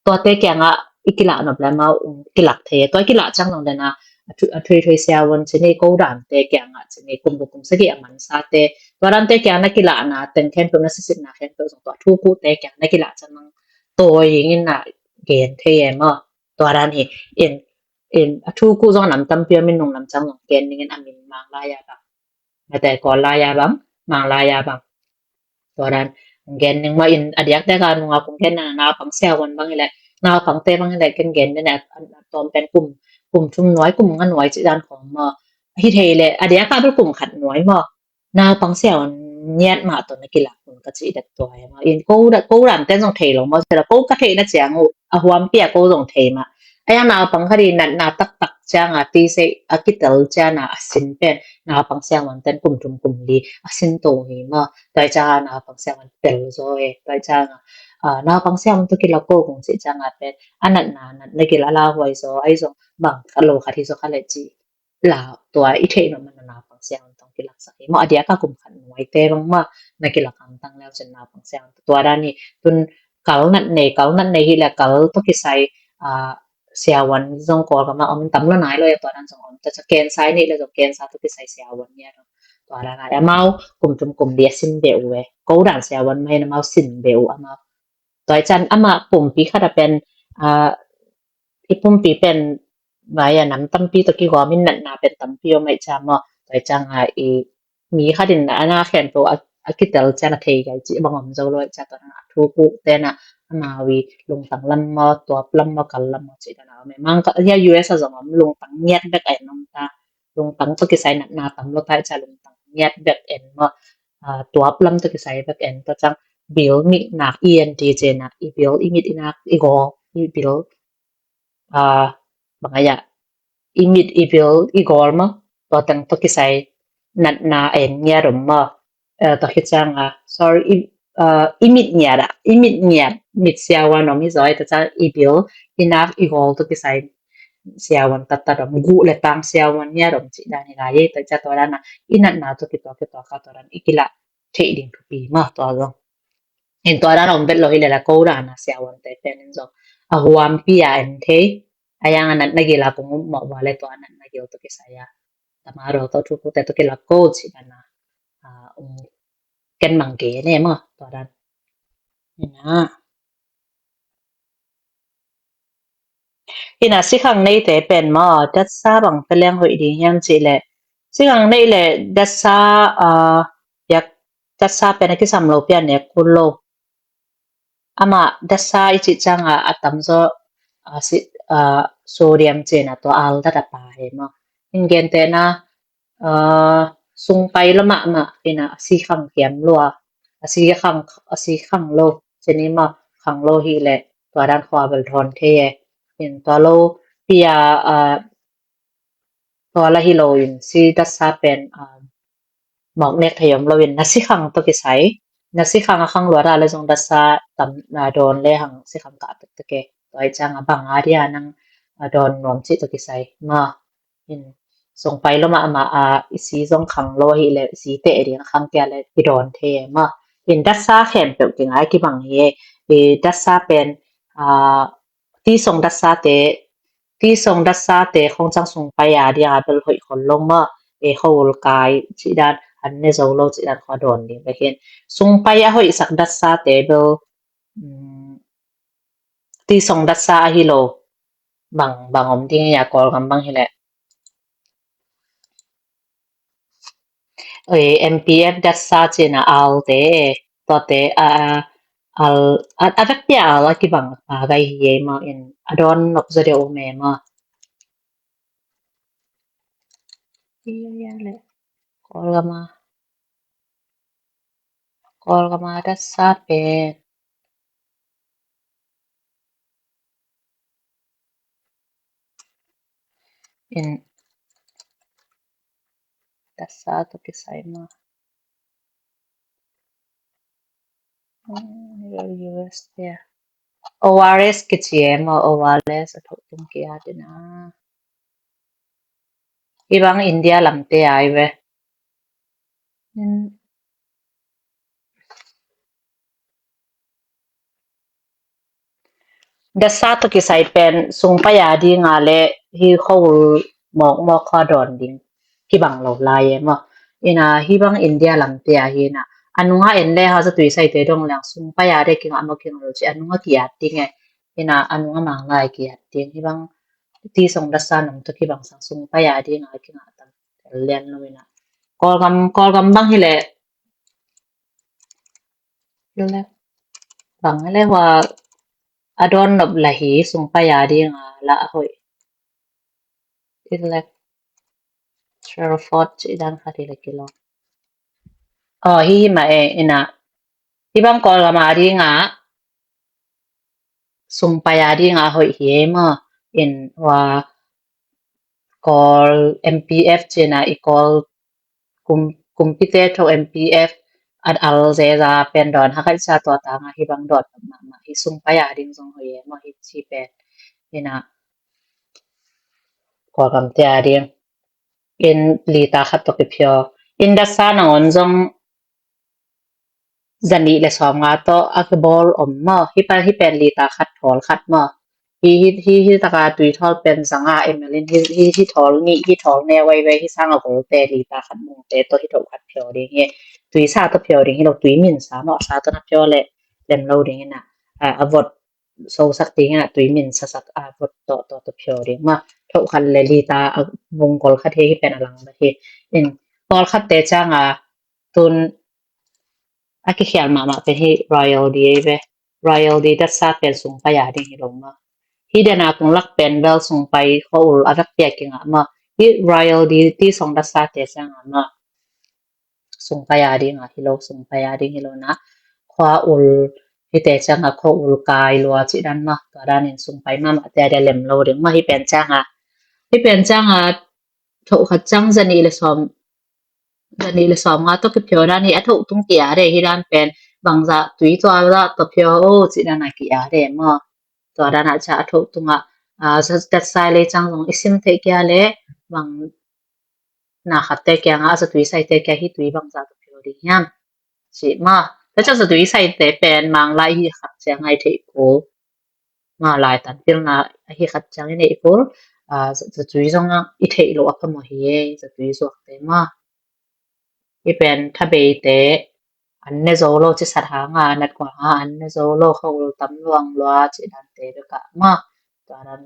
tuate kiangah i kilah nop le amau, um, kilak thei. Tua i kilah ciang zong dan a, a thu, a thuithoi siavuan ci ni, ko dante kiangah ci ni, kum guk kum sagih a mansate. Tua dante kiang na kilahna teng khempeuh, na sisitna khempeuh zong tua thuk uhte kiang na kilah ciang nang tawi ing in na gen thei e maw. Tua dan hi in, in a thuk uh zong a nam tampi om in, nung lam ciang zong gen ning in, a min Mang lai a bang, mate Kawl lai a bang, Mang lai a bang. Tua dan gen ning maw. In a diakdiak a nung a kong gen na naupang siavuan bang hi leh, naupangte bang hi leh ken gen den a, a, a tawm pen kum, kum thum nuai, kum nga nuai cih dan khong maw. Hi thei leh a diak a bel kum khat nuai maw. Naupang siavuan ngiat mah tawh na kilak un ka cih dat tua hi maw. In ko da, ko dante zong thei lo maw, sia ko ka theihna ciang uh a huampi a ko zong thei mah. A yang naupang khat i natna taktak ciang a, ti se a kitel ciang a, a sin pen naupang siavuan ten kum thum kum li a sin to hi maw. Tua ciang a naupang siavuan tel zaw e. Tua ciang a, a, naupang siavuan tawh kilak ko kong cih ciang a pen a natna, natna gil a lauhuai zaw, ahi zong bang khat lo khat hi zaw kha leh cih la, tua i theih nop man a naupang siavuan tawh kilaksak hi maw. A diak a kum khat nuaite bang mah na kilak hamtang leu cin naupang siavuan tua dan hi. Tun kal nat nei, kal nat nei hi leh kal tawh kisai, a, siavuan zong Kawlgam ah om in tam lo nai lo e, tua dan zong om. Tua ciang cancer i neih leh zong cancer tawh kisai siavuan ngiat om. Tua dan a amau kum thum kum li a sin beh uh e. Ko dan siavuan mah in amau sin beh uh amau. Tua ciang amah pumpi khat a pen, a, i pumpi pen vai a nam tampi tawh kigawm in natna pen tampi om ahih ciang maw. Tua ciang a i mi khat in a na khempeuh a, a kitel ciang a thei gai cih bang om zo lo ahih ciang tua na thuk uhte na amau i lungtang lam maw, tuap lam maw, kal lam maw cih dan a om e. Mang ka, hia U S a zong om, lungtang ngiat bek a en om ta. Lungtang tawh kisai natna tam lo ta ahih ciang lungtang ngiat bek en maw. A, tuap lam tawh kisai bek en. Tua ciang bil mit nak, E N T ci in ah, i bil, i mit i nak, i gawl, i bil, a, bang a ya, i mit i bil i gawl maw, tua teng tawh kisai natna en ngiat om maw. A, tua khit ciang a, sorry, i, a, i mit ngiat a, i mit ngiat, mit siavuan om hi zaw e. Tua ciang i bil, i nak, i gawl tawh kisai siavuan tattat om, guh le tang siavuan ngiat om cih dan hi lai e. Tua ciang tua dan a i natna tawh kituak kituak a tua dan i kilah theih ding thupi maw, tua zong. In tua dan om bet lo hi leh la ko dan a siavuante pen in zong a huampi a en thei. A yang a natna gil a kong um mawh uh a leh tua natna gil tawh kisai a, tamaro tawh thuk uhte tawh kilak ko cih dan a, a, um, ken mang gen e maw, tua dan. Ina. Ina, sikhang neite pen maw, datsa bang pia leng hoih ding hiam cih leh, sikhang neih leh datsa, a, yak, datsa pen a kisam lo pi a nek kul lo. Amah datsa i cih ciang a, a tamzaw, a, si, a, sodium ci in a tua al dat a pha hi maw. In gentehna, a, sung pai lo mahmah in a, a si khang hiam lua, a si khang, a si khang lo ci ni maw, khang lo hi leh tua dan khua bel dawn thei e. In tua lo pi a, a, tua la hi lo in si datsa pen, a, mawk nek thei om lo in, na sikhang tawh kisai, na sikhang a khang lua ta leh zong datsa tam, a, dawn le hang sikhang kah tektek e. Tua ahih ciang a bang a dia nang, a, dawn nuam cih tawh kisai maw. In sung pai lo mahmah a, i si zong khang lo hi leh, i si teh ding a khang kia leh kidawn thei e maw. In datsa khempeuh kingai kibang hi e. I datsa pen, a, ti song datsate, ti song datsate khong ciang sung pai a dia bel hoih khol lo maw. E, khua ul kai cih dan, an ne zo lo cih dan khua dawn ding bek hi in. Sung pai a hoihsak datsate bel, um, ti song datsa ahi lo bang, bang om ding hi a, Kawlgam bang hi leh. Oi, M P F datsa ci in a al te, tuate, a, a, al, a, a vekpi a al a kibang a gai hi e maw in, a dawn nop zaw deuh om e maw. Kawlgam a. Kawlgam a datsa pen. In datsa tawh kisai maw. Hmm, U S te. O R S kici e maw, O R S a thoh tung kia dina. Hih bang India lamte ai ve. Hmm. Datsa tawh kisai pen sungpai a dinga le hih khua-ul mawkmawk khua dawn ding kibang lo lai e maw. Ina hih bang India lamte a hi ina a nunga en le ha zatui saite dong leng sungpai a de kingah maw kingah lo ci a nunga ki-at ding e. Ina a nunga Manglai ki-at ding hih bang ti song datsa nong tawh kibang sang sungpai a dinga kingah tam tel lian lo ina. Kawlgam, Kawlgam bang hi leh bang le hua a dawn nop la hi sungpai a dinga la a hoih. Electoral fraud ci dan khat hi le kilawm. Aw, hi hi mah e ina. Hih bang Kawlgam a dinga sungpai a dinga hoih hi e maw. In hua Kawl M P F cina i Kawl kum, kumpite tho M P F at al zeza pen dawn ha khat sa tua tanga hih bang dawn mahmah hi sungpai a ding zong hoih e maw hi ci pen. Ina Kawlgamte a ding. In lita khat tawh kiphio. In datsa nangawn zong zanih le sawmnga tawh a kibawl om maw. Hih pen, hih pen lita khat thawl khat maw. Hih, hih, hih, hih taka tui thawl pen zanga M L in hih, hih, hih thawl nih, hih thawl neu veve, hih sanga golte lita khat mungte tawh hih thawl khat phio ding hi. Tui sa tawh phio ding hi lo, tui min sa maw, sa tawh na phio le lem lo ding ina. A, a vot sosak ding ina tui min sasak a vot tawh tawh tawh phio ding maw. Thawl khat le lita a vung gol khat hi, hih pen a lang hi. In thawl khatte cianga tun a kikhial mahmah pen hi royal di ei ve. Royal di datsa pen sungpai a ding hi lo maw. Hih dena kung lak pen bel sungpai khua-ul a vekpi a kingah maw. Hih royal di ti song datsate cianga maw. Sungpai a dinga hi lo, sungpai a ding hi lo na. Khua-ul hite cianga khua-ul kai lua ci dan maw. Tua danin sungpai mahmahte a dia lem lo ding maw hih pen cianga. Hih pen cianga thoh khat ciang zanih le sawm zanih le sawmnga tawh kiphio dan hi a thoh tung ki-a de hi dan pen bangzah tui tua zah tawh phio o ci dan a ki-a de maw. Tua dan a cia a thoh tungah a, za-, zatsai lei ciang zong i sim theih kia le bang na khatte kiangah a zatui saite kia hi tui bangzah tawh phio ding hiam ci maw. Tua ciang zatui saite pen Manglai hi khat ciang a i theih kul. Manglai tan pilna ahi khat ciang i neih kul, a, za-, zatui zong a i theih loh a phamawh hi e, zatui zuakte maw. Hih pen thabeite an ne zo lo ci sat hanga, nat kuang hanga an ne zo lo, khua-ul tam luang lua ci dante bekah maw. Tua dan,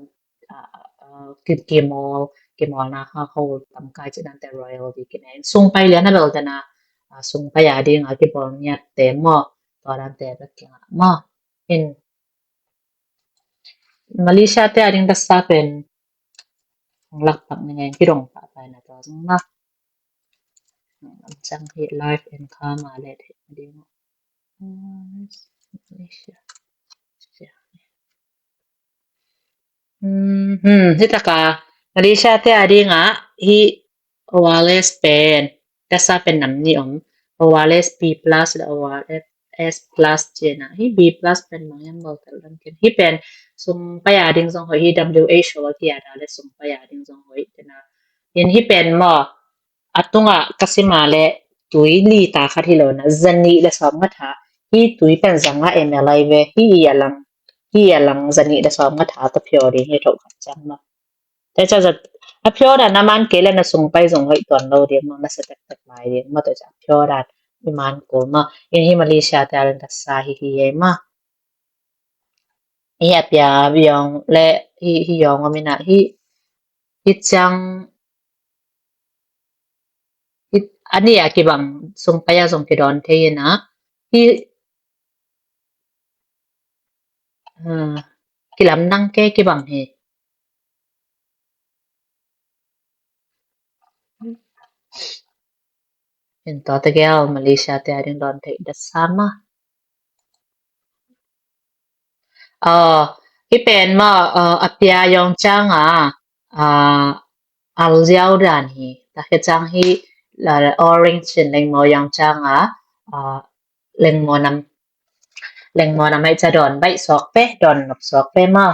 a, a, ki-, kimawl, kimawlna kha khua-ul tam kai ci dante royal di kine. Sungpai lian a bel dena, a, sungpai a dinga kibawl ngiatte maw. Tua dante bek kingah maw. In Malaysia te a ding datsa pen hong lak pak ni ngen kidong pah pai na tua zong na. Lam ciang hi life and karma le thei na ding. Malaysia. Hmm, hi taka Malaysia te a dinga hi O R S pen, datsa pen nam ni om. O R S B plus le O R S plus cina. Hi B plus pen mang yang bau tal lam ken. Hi pen sungpai a ding zong hoih hi W H O a kia da le sungpai a ding zong hoih cina. In hi pen maw a tunga ka sima le tui lita khat hi lo na zanih le sawmnga tha. Hi tui pen zanga M L ai ve. Hi i a lang. Hi i a lang zanih le sawmnga tha ta phio ding hi tho khat ciang maw. Tua ciang a phio dan na man kei le na sungpai zong hoih tuan lo ding maw, na sa tektek lai ding maw, tua ciang a phio dan i man kul maw. In hi Malaysia te a len ka sa hi hi ei maw. Hi a pia viong le hi, hi yong om ina hi, hi ciang hi, a ni a kibang sungpai a zong kidawn thei ina hi, a, kilamdang ke kibang hi. In tua tegel Malaysia te a ding dawn theih dat sa maw? Aw, hih pen maw, aw, a pia yawng ciang a, a, al ziau dan hi. Tua khit ciang hih, la, orange in lengmaw yawng ciang a, a, lengmaw nam, lengmaw nam hih ca dawn baih suak pe, dawn nop suak pe maw.